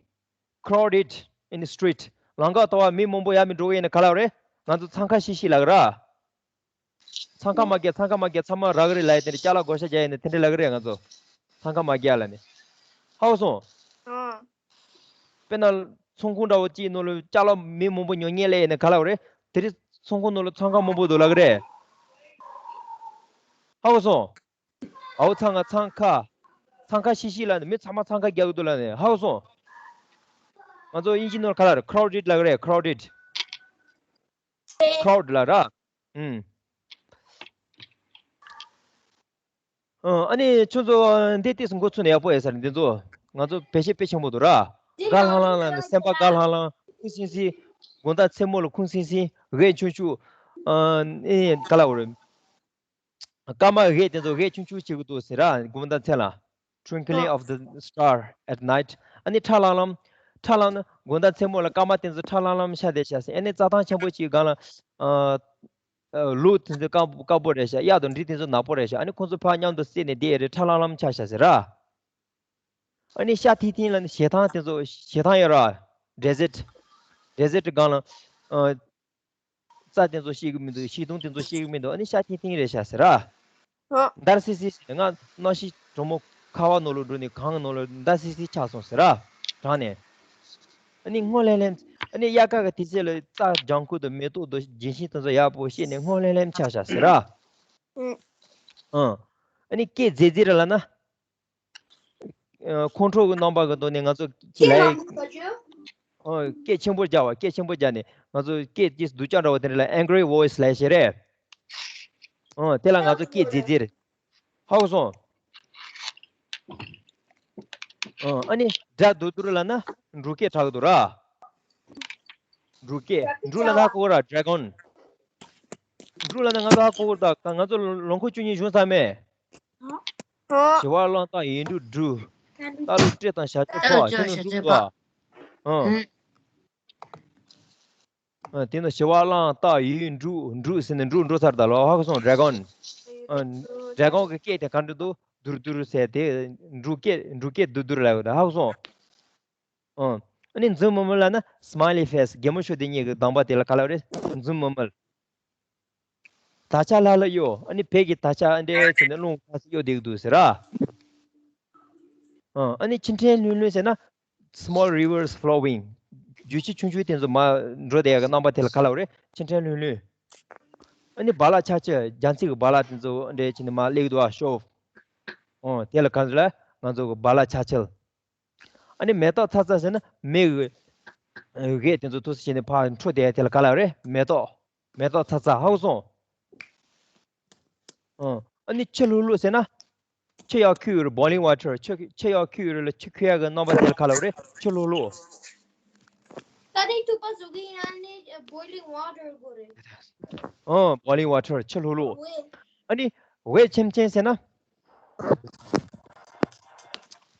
crowded in the street. ལམ་ཁ་དོག་པ་མི་མང་པོ་ཡར་མར་འགྲོ་གི་ཡིན་ན་ག་ལབ་རེད། ང་ཚོ་འཚང་ཁ་ཤིག་ཤིག་ལབ་ཀྱི་ར། འཚང་ཁ་མ་རྒྱག་འཚང་ཁ་མ་རྒྱག་ཚང་མ་རག་གི་རེད་ལབ་ཡ་དེ་འདྲ་ཅ་ལག་བགོ་བཤའ་རྒྱག་ཡ་ཡིན་ན་དེ་འདྲ་ལབ་ཀྱི་རེད། ང་ཚོ་འཚང་ཁ་མ་རྒྱག་ལབ་ནས། ཧ་གོ་སོང་། ཨ། དཔེར་ན་ཚོང་ཁང་འདྲ་བོ་གཅིག་ནང་ལ་ཅ་ལག་མི་མང་པོ་ཉོ་མཁན་སླེབས་ཡིན་ན་ག་ལབ་རེད། དེ་རིང་ཚོང་ཁང་ནང་ལ་འཚང་ཁ་མང་པོ་འདུག་ལབ་ཀྱི་རེད། ཧ་གོ་སོང་། ཨའོ་འཚང་ཁ་འཚང་ཁ། འཚང་ཁ་ཤིག་ཤིག་ལབ་ནས་མི་ཚང་མ་འཚང་ཁ་རྒྱག་གི་འདུག་ལབ་ནས། ཧ་གོ་སོང་། ང་ཚོ་དབྱིན་ཇི་ནང་ལ་ག་ལབ་རེད། crowded ལབ་ཀྱི་རེད། crowded. crowd ལབ་ར། ཨུམ། ཨ་ནི་ཁྱོད་ཚོ་འདི་ཏིས་འགོ་ཚུགས་ན་ཡག་པོ་ཡོད་ས་རེད། འདི་ཚོ་ང་ཚོ་བེད་སྤྱོད་དཔེ་ཆེན་པོ་འདུག་ར། དགའ་ལྷང་ལྷང་ལབ་ནས་སེམས་པ་དགའ་ལྷང་ལྷང་ཁུ་སིང་སིང་། དགོང་དག་མཚན་མོ་ལ་ཁུ་སིང་སིང་འོད་ཆུང་ཆུང་། ཨ་ནི་ག་ལབ་དགོས་རེད། སྐར་མ་འོད་དེ་ཚོ་འོད་ཆུང་ཆུང་བྱེད་ཀྱི་འདུག་ཟེར་ར། དགོང་དག་མཚན་ལ། twinkling of the star at night. ཨ་ནི་ཁྲ་ལམ་ལམ། ཁྲ་ལམ་ལམ། དགོང་དག་མཚན་མོ་ལ་སྐར་མ་དེ་ཚོ་ཁྲ་ལམ་ལམ་ཤར་བསྡད་ཤག་ཟེར། ཨ་ནི་རྩྭ་ཐང་ཆེན་པོ་ཅིག་སྒང་ལ། ཨ། ལུག་དེ་ཚོ་དཀར་དཀར་པོ་རེད་ཤག། གཡག་དང་འབྲི་དེ་ཚོ་ནག་པོ་རེད་ཤག། ཨ་ནི་ཁོང་ཚོ་ཕར་མཉམ་དུ་བསྲེས་ནས་བསྡད་ཡོད་རེད། ཁྲ་ལམ་ལམ་ཆགས་ཤག་ཟེར་ར། ཨ་ནི་ཤར་ཐིང་ཐིང་ལ་ནི་ཞེ་ཐང་དེ་ཚོ་ཞེ་ཐང་ཡོད་ར། desert. desert སྒང་ལ། ཨ། རྩྭ་དེ་ཚོ་ཤེས་ཀྱི་མི་འདུག། བྱིའུ་གདོང་དེ་ཚོ་ཤེས་ཀྱི་མི་འདུག། ཨ་ནི་ཤར་ཐིང་ཐིང་རེད་ཤག་ཟེར་ར། ཨ། འདར་སིག་སིག་ང་གནམ་གཤིས་གྲང་མོ་ཁ་བ་ནང་ལོགས་འགྲོ་ནས་གངས་ནང་ལོགས་འདར་སིག་སིག་ཆགས་སོང་ཟེར་ར། གྲང་ནས། ཨ་ནི་སྔོ་ལྷེམ་ལྷེམ། ཨ་ནི་དབྱར་ཁ་གི་དུས་ཚོད་ལ་རྩྭ་ལྗང་ཁུ་དང་མེ་ཏོག་དང་ལྗོན་ཤིང་དེ་ཚོ་ཡག་པོ་བཤས་ནས་སྔོ་ལྷེམ་ལྷེམ་ཆགས་ཤག་ཟེར་ར། ཨ། ཨ་ནི་སྐད་རྫིག་རྫིག་རེད་ལབ་ན། ཁོང་ཁྲོ་གི་རྣམ་པ་གི་ཐོག་ནས་ང་ཚོ་ཅི་ལབ་ཡ། ཨོ། སྐད་ཆེན་པོ་རྒྱག་པ། སྐད་ཆེན་པོ་རྒྱག་ནས་ང་ཚོ་སྐད་ཅིག་སྡུག་ཅག་འདྲ་བོ་དེ་འདྲ་ལ་angry voice ལབ་ཤེས་རེད། ཨོ། དེ་ལ་ང་ཚོ་སྐད་རྫིག་རྫིག་རེད། ཧ་གོ་སོང་། ཨོ། ཨ་ནི་སྒྲ་སྡུག་སྡུག་ལབ་ན་འབྲུག་སྐད་གྲགས་ཀྱི་འདུག་ར། འབྲུག་སྐད། འབྲུག་ལབ་ན་ཧ་གོ་གི་ར། dragon. འབྲུག་ལབ་ན་ང་ཚོ་ཧ་གོ་གི་ར། ད་ང་ཚོ་ལོ་འཁོར་བཅུ་གཉིས་བྱུང་ཚར་མེད། ཞི་བ་གླང་སྟག་ཡུལ་འབྲུག་འབྲུག། རྟ་ལུག་སྤྲེལ་དང་བྱ་ཁྱུང་ཕོ། ཁྱོད་ནི་འབྲུག་འདུག་ཨ། ཨང་། ཨ། དེ་ནི་ཞི་བ་གླང་སྟག་ཡུལ་འབྲུག་འབྲུག་ཟེར་ནས་འབྲུག་འགྲོ་ཚར་ད་ལོ། ཧ་གོ་སོང་། dragon. ཨ། dragon གི་སྐད་དེ་ག་འདྲ་འདུག། དུར་དུར་ཟེར་དེ་འབྲུག་སྐད། འབྲུག་སྐད་དུར་དུར་ལབ་ཡོད་ད། ཧ་གོ་སོང་། ཨང་། ཨ་ནི་འཛུམ་དམུལ་དམུལ་ལབ་ན་smiley face། གད་མོ་ཤོར་དེ་གཉིས་ཀྱི་གདངས་པ་དེ་ལ་ག་ལབ་རེད། འཛུམ་དམུལ་དམུལ། དར་ཆ་ལྷབ་ལྷབ་གཡོ། ཨ་ནི་བོད་ཀྱི་དར་ཆ་འདྲ་བྱས་ནས་རླུང་ཁ་སིག་གཡོ་བསྡད་ཀྱི་འདུག་ཟེར་ར། ཨ། ཨ་ནི་ཆུ་ཕྲན་ལྷུན་ལྷུན་ཟེར་ན། small rivers flowing. རྒྱུག་ཆུ་ཆུང་ཆུང་དེ་ཚོ་མར་འགྲོ་བསྡད་ཡག་གི་རྣམ་པ་དེ་ལ་ག་ལབ་རེད། ཆུ་ཕྲན་ལྷུན་ལྷུན། ཨ་ནི་རྦ་རླབས་ཆར་ཆུ། རྒྱ་མཚོ་གི་རྦ་རླབས་དེ་ཚོ་འདྲ་བྱས་ནས་མར་སླེབས་ཀྱི་འདུག་ཨ། ཤོབ། ཨོ། དེ་ལ་ག་ཚོད་ལ་ང་ཚོ་གི་རྦ་རླབས་ཆར་ཆུ། ཨ་ནི་མེ་ཏོག་ཚ་ཚ་ཟེར་ན་མེ་གི་འོད་དེ་ཚོ་ཐུགས་སུ་བྱས་ནས་ཕར་འཕྲོ་བསྡད་དེ་ལ་ག་ལབ་རེད། མེ་ཏོག། མེ་ཏོག་ཚ་ཚ། ཧ་གོ་སོང་། ཨ། ཨ་ནི་ཆུ་ལྷུག་ལྷུག་ཟེར་ན། ཆུ་ཡར་ཁོལ་ཡོད་རེད། boiling water. ཆུ་ཆུ་ཡར་ཁོལ་ཡོད་རེད་ལ། ཆུ་ཁོལ་ཡག་གི་རྣམ་པ་དེ་ལ་ག་ལབ་རེད། ཆུ་ལྷུག་ལྷུག། ད་དེ་ཐུག་པ་བཟོ་གི་ཡིན་ན་ནི་boiling water དགོས་རེད། ཨ། boiling water. ཆུ་ལྷུག་ལྷུག། ཨ་ནི་འོད་ཆེམ་ཆེམ་ཟེར་ན།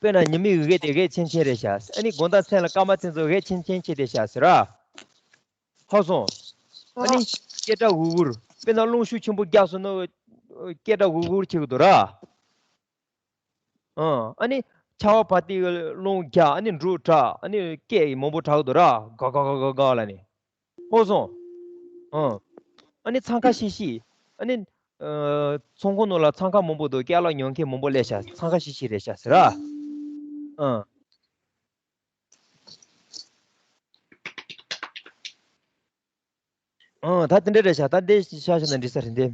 དཔེར་ན་ཉི་མའི་འོད་དེ་འོད་ཆེམ་ཆེམ་རེད་ཤག། ཨ་ནི་དགོང་དག་མཚན་ལ་སྐར་མ་དེ་ཚོ་འོད་ཆེམ་ཆེམ་བྱས་བསྡད་ཤག་ཟེར་ར། ཧ་སོང་། ཨ་ནི་སྐད་སྒྲ་འུར་འུར། དཔེར་ན་རླུང་ཤུགས་ཆེན་པོ་རྒྱག་སོང་ན་སྐད་སྒྲ་འུར་འུར་བྱེད་ཀྱི་འདུག་ར། ཨ། ཨ་ནི་ཆར་པ་བབས་དུས་རླུང་རྒྱག། ཨ་ནི་འབྲུག་གྲགས། ཨ་ནི་སྐད་མང་པོ་གྲགས་ཀྱི་འདུག་ར། ག་ག་ག་ག་ག་ལབ་ནས། ཧ་སོང་། ཨ། ཨ་ནི་འཚང་ཁ་ཤིག་ཤིག། ཨ་ནི། ཨ། ཚོང་ཁང་ནང་ལ་འཚང་ཁ་མང་པོ་འདུག་སྐྱག་ལག་ཉོ་མཁན་མང་པོ་སླེབས་ཤག་འཚང་ཁ་ཤིག་ཤིག་རེད་ཤག་ཟེར་ར། ཨ། ཨ། ད་དེ་འདྲ་རེད་ཤག་ད་འདི་ཤ་ཤ་ན་འགྲིག་ས་རེད་འདི།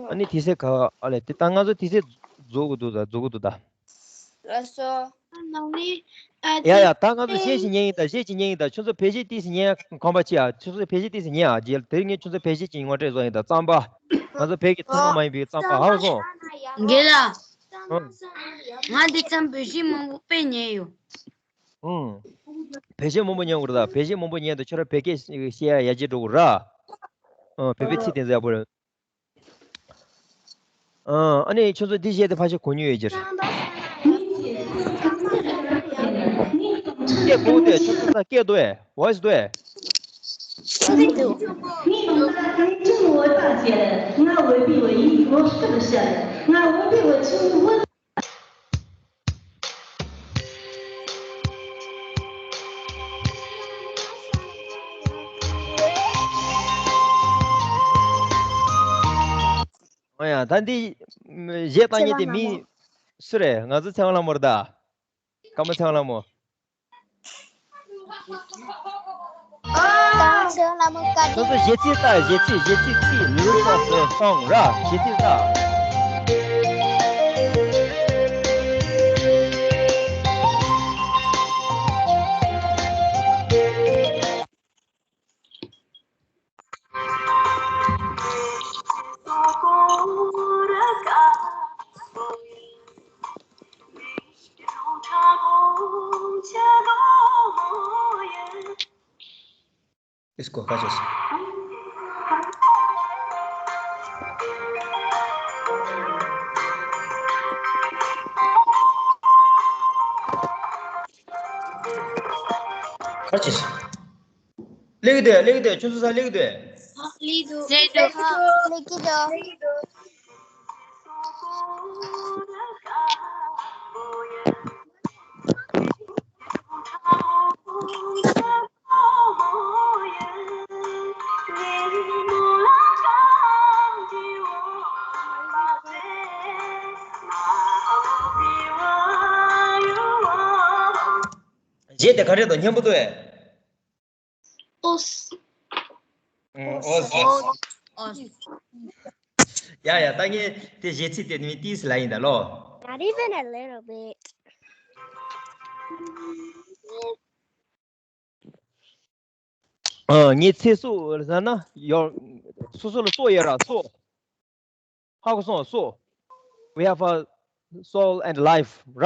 ཨ་ནི་དེ་སེ་ག་ཨ་ལས་དེ་ད་ང་ཚོ་དེ་སེ་རྫོགས་དགོས་འདུག་ད་རྫོགས་དགོས་འདུག་ད། ལགས་སོ། ནང་མི། ཨ། ཡ་ཡ། ད་ང་ཚོ་གཞས་ཤིག་ཉན་ཡིན་ད། གཞས་ཤིག་ཉན་ཡིན་ད། ཁྱོད་ཚོ་བོད་གཞས་ཏོག་ཙམ་ཉན་ཡ་ཁོམ་པ་ཆེ་ཡ། ཁྱོད་ཚོ་བོད་གཞས་ཏོག་ཙམ་ཉན་ཡ། རྗེས་དེ་རིང་ངས་ཁྱོད་ཚོ་བོད་གཞས་ཅིག་ངོ་སྤྲོད་བཟོ་ཡིན་ད། རྩམ་པ། ང་ཚོ་བོད་ཀྱི་ཐུན་མོང་མ་ཡིན་པའི་རྩམ་པ། ཧ་གོ་སོང་། རྒན་ལགས། ཨང་། ང་འདི་ཙམ་བོད་གཞས་མང་པོ་དཔེ་ཉན་ཡོད། ཨང་། བོད་གཞས་མང་པོ་ཉན་དགོས་རེད་ད། བོད་གཞས་མང་པོ་ཉན་དུས་ཁྱོད་རང་བོད་སྐད་བཤད་ཡ་ཡར་རྒྱས་འགྲོ་གི་རེད། ཨང་། བོད་པའི་ཚིག་དེ་ཚོ་ཡག་པོ་རེད། ཨ་ནི་ཁྱོད་ཚོ་འདི་བཤད་དེ་ཕལ་ཆེར་གོ་མྱོང་ཡོད་ཀྱི་རེད། སྐད་གོ་དེ་ཁྱོད་ཚོ་སྐད་འདུག་ཨེ། ཝོ་ཡི་སི་འདུག་ཨེ། ངའི་ནང་ད་ཀའི་ཀྲུང་ཝེ་大姐，我为你我一我是个人，我为你我中文。 ཨ་ཡ། ད་འདི་གཞས་བཏང་མཁན་དེ་མི་སུ་རེད། ང་ཚོ་ཚེ་དབང་ལྷ་མོ་རེད་ད། ཀརྨ་ཚེ་དབང་ལྷ་མོ། ཀརྨ་ཚེ་དབང་ལྷ་མོ་བཀའ་དྲིན། ཁྱོད་ཚོ་གཞས་ཚིག་ལྟ། གཞས་ཚིག་གཞས་ཚིག་ཚིག lyrics of the song ར། གཞས་ཚིག་ལྟ། इसको का जैसे का जैसे लेके दे, लेके दे, ཁྱོད་ཚོ་ས་लेके दे. लेके दो। लेके दो। གཞས་དེ་ག་རེ་དང་སྙན་པོ་འདུག་ཨེ། ཨོས། ཨོས། ཨོས། ཡ་ཡ། ད་ངས་དེ་གཞས་ཚིག་དེ་ནི་ཏིས་ལ་ཡིན་ད་ལོ། Not even a little bit. ཨ། ངའི་ཚེ་སྲོག་ཟེར་ན་ཡོ། སོ་སོ་ལ་སྲོག་ཡོད་ར་སྲོག་ཧ་གོ་སོང་། སྲོག We have a soul and life ར།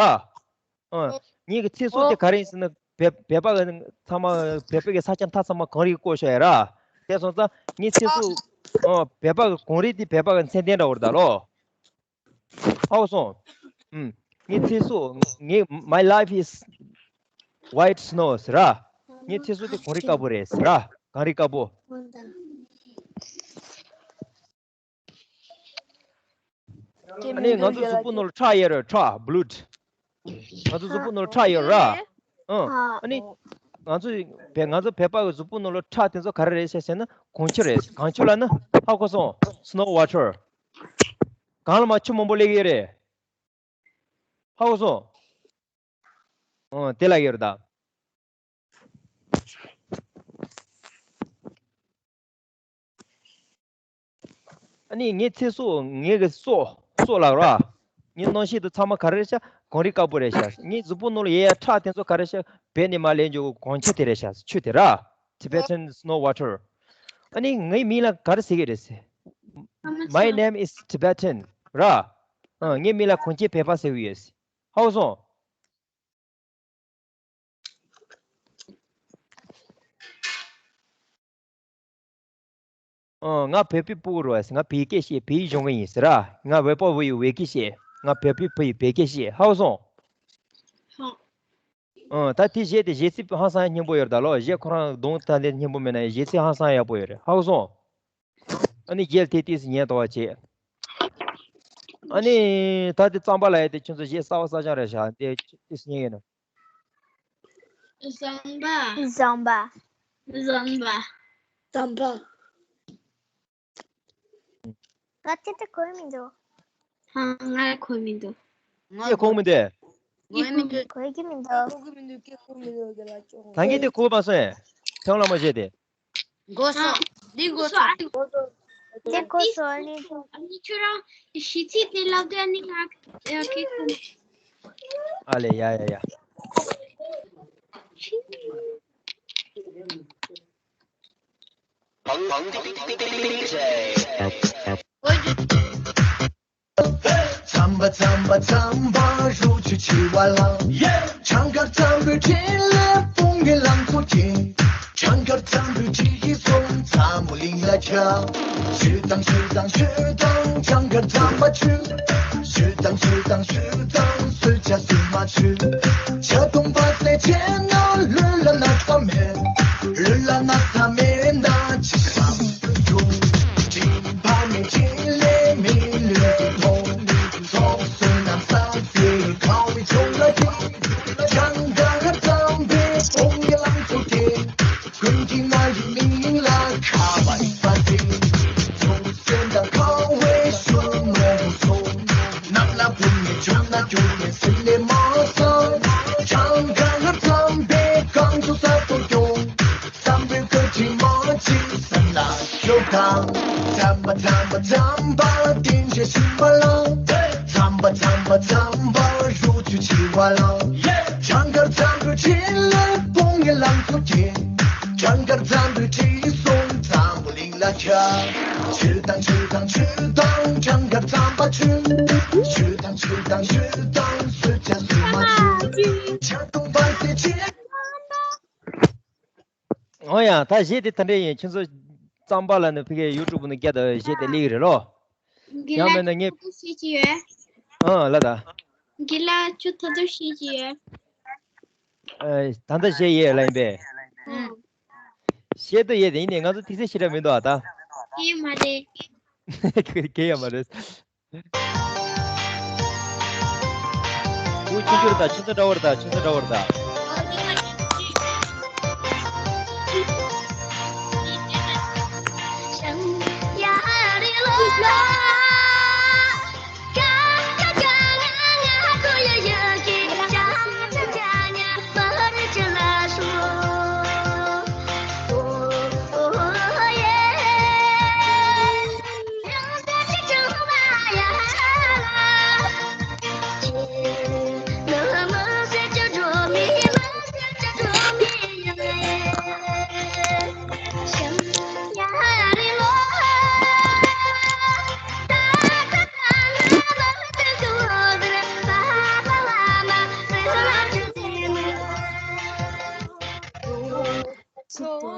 ཨ། ངའི་གི་ཚེ་སྲོག་དེ་ག་རེ་ཡིན་ཟེར་ན་བོད་བོད་པ་གི་ཚང་མ་བོད་པ་གི་ས་ཆ་མཐའ་ཚང་མ་གངས་རིས་བསྐོར་བཞག་ཡོད་ར། དེ་སོང་ཙང་ངའི་ཚེ་སྲོག་ཨ། བོད་པ་གི་གངས་རིས་དེ་བོད་པ་གི་མཚན་ལྡན་འདྲ་བོ་རེད་ད་ལོ། ཧ་གོ་སོང་། ཨུམ། ངའི་ཚེ་སྲོག་ངའི་my life is white snow ཟེར་ར། ངའི་ཚེ་སྲོག་དེ་གངས་རི་དཀར་པོ་རེད་ཟེར་ར། གངས་རི་དཀར་པོ། ཨ་ནི་ང་ཚོ་གཟུགས་པོ་ནང་ལ་ཁྲག་ཡོད་རེད། ཁྲག་blood། ང་ཚོ་གཟུགས་པོ་ནང་ལ་ཁྲག་ཡོད་ར། ཨ། ཨ་ནི་ང་ཚོ་བོད་ང་ཚོ་བོད་པ་གི་གཟུགས་པོ་ནང་ལ་ཁྲག་དེ་ཚོ་ག་རེ་རེད་ཟེར་ཟེར་ན་གངས་ཆུ་རེད། གངས་ཆུ་ལབ་ན་ཧ་གོ་སོང་། snow water། གངས་ལ་མར་ཆུ་མང་པོ་སླེབས་ཀྱི་ཡོད་རེད། ཧ་གོ་སོང་། ཨོ། དེ་ལ་ཡོད་རེད་ད། ཨ་ནི་ངའི་ཚེ་སྲོག་ངའི་གི་སྲོག་སྲོག་ལ་ར། ངའི་རྣམ་ཤེས་དེ་ཚང་མ་ག་རེ་རེད་ཤག་གངས་རི་དཀར་པོ་རེད་ཤག་ངའི་གཟུགས་པོ་ནང་ལ་ཡོད་ཡ་ཁྲག་དེ་ཚོ་ག་རེ་ཤག་བོད་ནས་མར་སླེབས་འཇུག་གི་གངས་ཆུ་དེ་རེད་ཤག་ཆུ་དེ་ར། Tibetan snow water། ཨ་ནི་ངའི་མིང་ལ་ག་རེ་ཟེར་གི་རེད་ཟེར། My name is Tibetan ར། ཨ། ངའི་མིང་ལ་གངས་ཅན་བོད་པ་ཟེར་གི་ཡོད་ཟེར། ཧ་གོ་སོང་། ཨ། ང་བོད་པའི་ཕྲུ་གུ་རེད་ཟེར། ང་བོད་སྐད་བཤད། བོད་ཡིག་སྦྱོང་གི་ཡིན་ཟེར་ར། ང་བོད་པ་བོད་ཡིག་བོད་སྐད་བཤད། ང་བོད་པའི་བུ་ཡིས་བོད་སྐད་བཤད། ཧ་གོ་སོང་། ཧོ། ཨ། ད་དེ་གཞས་དེ་གཞས་ཚིག་ཧང་སང་སྙན་པོ་ཡོད་རེད་ད་ལོ། གཞས་ཁོ་རང་གདངས་ད་དེ་སྙན་པོ་མེད་ན་ཡང་གཞས་ཚིག་ཧང་སང་ཡག་པོ་ཡོད་རེད། ཧ་གོ་སོང་། ཨ་ནི་རྗེས་ལ་དེ་ཏོག་ཙམ་ཉན་དོ་བ་བྱེད། ཨ་ནི་ད་དེ་རྩམ་པ་ལ་ཡ་དེ་ཁྱོད་ཚོ་གཞས་གསར་པ་གསར་རྐྱང་རེད་ཤག་དེ་ཏོག་ཙམ་ཉན་ཡོད་ན། རྩམ་པ། རྩམ་པ། རྩམ་པ། རྩམ་པ། ང་ཅི་ཏི་གོ་མི་འདུག་ཧང་ང་གོ་མི་འདུག་ངས་གོ་མི་འདུག་གོ་གི་མི་འདུག་གོ་གི་མི་འདུག་གོ་གི་མི་འདུག་ག་ལ་ཅོག་ད་ངས་དེ་གོ་མ་སོང་ཨེ། ཐེངས་ལ་མ་བྱས་ཏེ། གོ་སོང་། འདི་གོ་སོང་། དེ་གོ་སོང་ཨ་ནི། ཨ་ནི་ཁྱོད་རང་གཞས་ཚིག་དེ་ལབ་དུས་ཨ་ནི་ང་ཨ་ཁེ་ཁོ་ཨ་ལེ་ཡ་ཡ་ཡ། མཚམས་པ་མཚམས་པ་མཚམས་པ་རུ་ཆུ་ཆེ་བ་ལ། ཆང་དཀར་འཛམ་བུའི་འཕྲིན་ལས་དཔུང་གི་ལང་ཚོ་རྒྱས། ཆང་དཀར་འཛམ་བུའི་འཕྲིན་གྱི་སོང་ཚ་མོ་གླིང་ལ་ཁྱབ། ཞུ་དང་ཞུ་དང་ཞུ་དང་ཆང་དཀར་འཛམ་པ་ཆུ། ཞུ་དང་ཞུ་དང་ཞུ་དང་སུ་ཆ་སུ་མ་ཆུ། ཆ་དུང་པ་སེ་ཆེ་ན་ལུས་ལ་ན་ཚ་མེད། ལུས་ལ་ན་ཚ་མེད་ན་ཅི་ས་ཡོང་། དྲིན་ཕ་མའི་འཕྲིན་ལས་མི་ལུས་ཀྱི་ཐོག་ཚོགས་སུ་རྣམ་གསལ་ཚེ་ཁ་བའི་ཚོགས་ལ་ཀྱི། ཆང་དཀར་འཛམ་པའི་དཔུང་གི་ལང་ཚོ་དེ། ཀུན་གྱིས་ང་ཡི་མིང་ལ་ཁ་བ་ཡིན་པ་དེ། ཚོགས་སེམས་དང་ཁ་བའི་ཤུལ་མོ་སོང་། ནམ་ལ་བུ་མི་བྱུང་ན་རྒྱུ་མེད་སེམས་ལས་མ་སང་། ཆང་དཀར་འཛམ་པའི་རྐང་ཚུགས་ས་ཐོག་སྐྱོང་། བསམ་པའི་བཀའ་དྲིན་མ་གཅིག་བསམ་ལ་ཤོག་དང་། མཚམས་པ་མཚམས་པ་མཚམས་པ་བསྟན་བྱ་ཤུལ་མ་ལ། མཚམས་པ་མཚམས་པ་མཚམས་པ་རུ་ཆུ་ཆེ་བ་ལ། ཆང་དཀར་འཛམ་བུའི་འཕྲིན་ལས་དཔུང་གི་ལང་ཚོ་རྒྱས། ཆང་དཀར་འཛམ་བུའི་འཕྲིན་སོང་འཛམ་བུ་གླིང་ལ་ཁྱབ། ཆུ་དང་ཆུ་དང་ཆུ་དང་ཆང་དཀར་འཛམ་པ་ཆུ། ཆུ་དང་ཆུ་དང་ཆུ་དང་སུ་ཆ་སུ་མ་ཆུ། ཆ་དུང་པ་སེ་ཆེ། འོ་ཡ། ད་གཞས་དེ་ད་འདྲ་ཡིན། ཁྱེད་ཚོ་རྩམ་པ་ལ་ནི་ཕ་གིའི་ཡུ་ཊུབ་ནས་བརྒྱ་དང་གཞས་དེ་སླེབས་ཀྱི་རེད་ལོ། ཡང་མིན་ན་ངས། ཨང་ལ་ད། གི་ལ་ཆུ་ཐོ་ཐོ་ཤེས་ཀྱི་ཡོད། ཨ། ད་ལྟ་གཞས་ཡོད་ལ་ཡིན་པས། ཨང་། གཞས་དུ་ཡོད་དེ་ཡིན་ནས་ང་ཚོ་ཐིག་ཚད་ཞེ་དྲག་མི་འདུག་ཨ་ད། དེ་མ་རེད། གལ་ཡང་མ་རེད། ཁོའི་ཆུང་ཆུང་རེད་ད། ཆུང་ཆུང་འདྲ་བོ་རེད་ད། ཆུང་ཆུང་འདྲ་བོ་རེད་ད།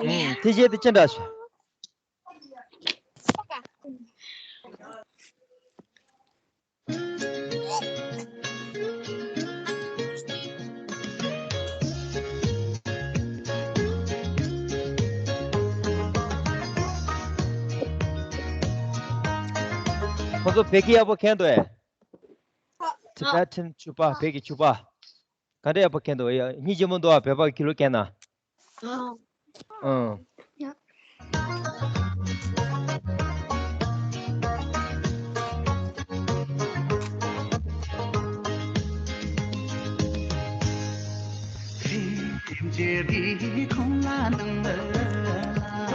ཨུམ། དེ་བཞིན་དུ་ཅི་འདྲ་ཞིག་ཁོ་ཚོ་བོད་སྐད་ཡག་པོ་མཁྱེན་འདུག་ཨེ། Tibetan ཆུ་པ། བོད་ཀྱི་ཆུ་པ། ག་འདྲ་ཡག་པོ་མཁྱེན་འདུག་ཨེ། སྙིང་རྗེ་མོ་འདུག་ཨ། བོད་པ་གི་ལོ་མཁྱེན་ན། ཨང་། ཨང་། ཡ།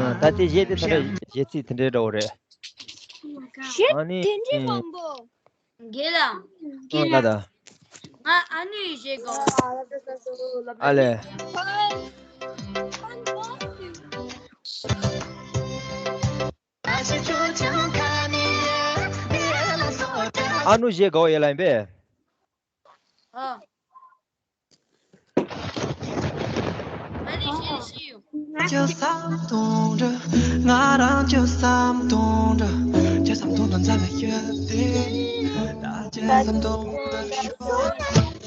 ཨ། ད་ལྟའི་གཞས་དེ་ད་ལྟ་གཞས་ཚིག་དེ་འདྲའི་འདྲ་བོ་རེད། གཞས་ཨ་ནི་དེ་འདྲའི་མང་པོ། དགེ་ལགས། ཨ། ལ་ད། ང་ཨ་ནུའི་གཞས་གོ། ཨ་ལེ། ཨ་ནུ་གཞས་གོ་ཡེ་ལ་ཡིན་པས། ཨ། ང་རང་ཁྱོད་བསམ་དོན་འགྲུབ། ང་རང་ཁྱོད་བསམ་དོན་འགྲུབ། ཁྱོད་བསམ་དོན་དང་མཚམས་ལ་ཡོད་དེ། ད་ཁྱོད་བསམ་དོན་འགྲུབ་ཤོག་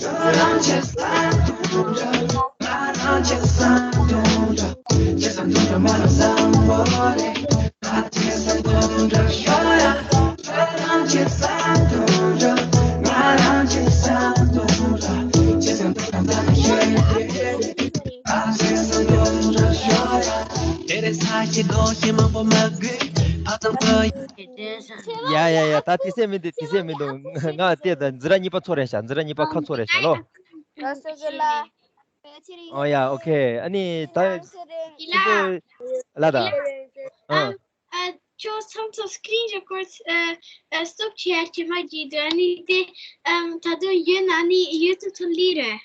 ང་རང་ཁྱོད་བསམ་དོན་འགྲུབ། ང་རང་ཁྱོད་བསམ་དོན་འགྲུབ། ཁྱོད་བསམ་དོན་འགྲུབ་མ་རང་བསམ་བོ་རེད། ཡ་ཡ་ཡ། ད་དེ་སེ་མི་འདུག་དེ་སེ་མི་འདུག་ང་བལྟས་ད་འཛི་ར་གཉིས་པ་ཚོ་རེད་ཤག་འཛི་ར་གཉིས་པ་ཁ་ཚོ་རེད་ཤག་ལོ། ཨོ་ཡ། ཨོ་ཁེ། ཨ་ནི་ད་ཁྱེད་ཚོ་ལ་ད། ཨ། ཨ། ཁྱོད་ཚང་ཚང་screen record ཨ། ཨ། stop བྱེད་ཡ་ཁྱེད་མ་བགྱིས་འདུག་ཨ་ནི་དེ་ཨམ། ད་དུང་ཡོད་ན་ཨ་ནི་YouTube ཐོག་སླེབས་རེད།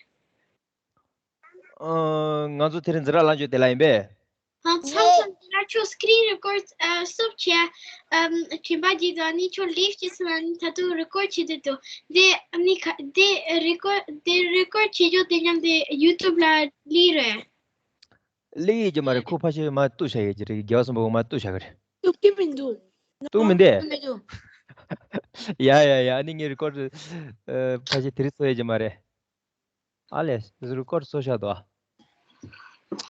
ཨ། ང་ཚོ་དེ་རིང་འཛི་ར་ལངས་ཆོག་དེ་ལ་ཡིན་པས། ཨ། མཚམས་མཚམས་འཛི་ར་ཁྱོད་screen record ཨ། stop བྱེད་ཡ་ཨམ། ཁྱེད་མ་བགྱིས་འདུག་ཨ་ནི་ཁྱོད་leave བྱེད་ཚར་ན་ཨ་ནི་ད་དུང་record བྱེད་དུ་འདུག་དེ་ཨ་ནི་ག་དེ་record དེ་record བྱེད་ཆོག་དེ་མཉམ་དུ་YouTube ལ་སླེབས་རེད། སླེབས་ཡོད་ཀྱི་མ་རེད། ཁོ་ཕལ་ཆེར་མར་གཏུབ་བཞག་ཡོད་ཀྱི་རེད། རྒྱལ་བ་སྲས་པོ་མར་གཏུབ་བཞག་གི་རེད། གཏུབ་ཀྱི་མི་འདུག་གཏུབ་མི་འདུག་མི་འདུག་ཡ་ཡ་ཡ། ཨ་ནི་ངས་record ཨ། ཕལ་ཆེར་དེ་རིང་བཟོ་ཡོད་ཀྱི་མ་རེད། ཨ་ལས། record བཟོས་བཞག་འདུག་ཨ།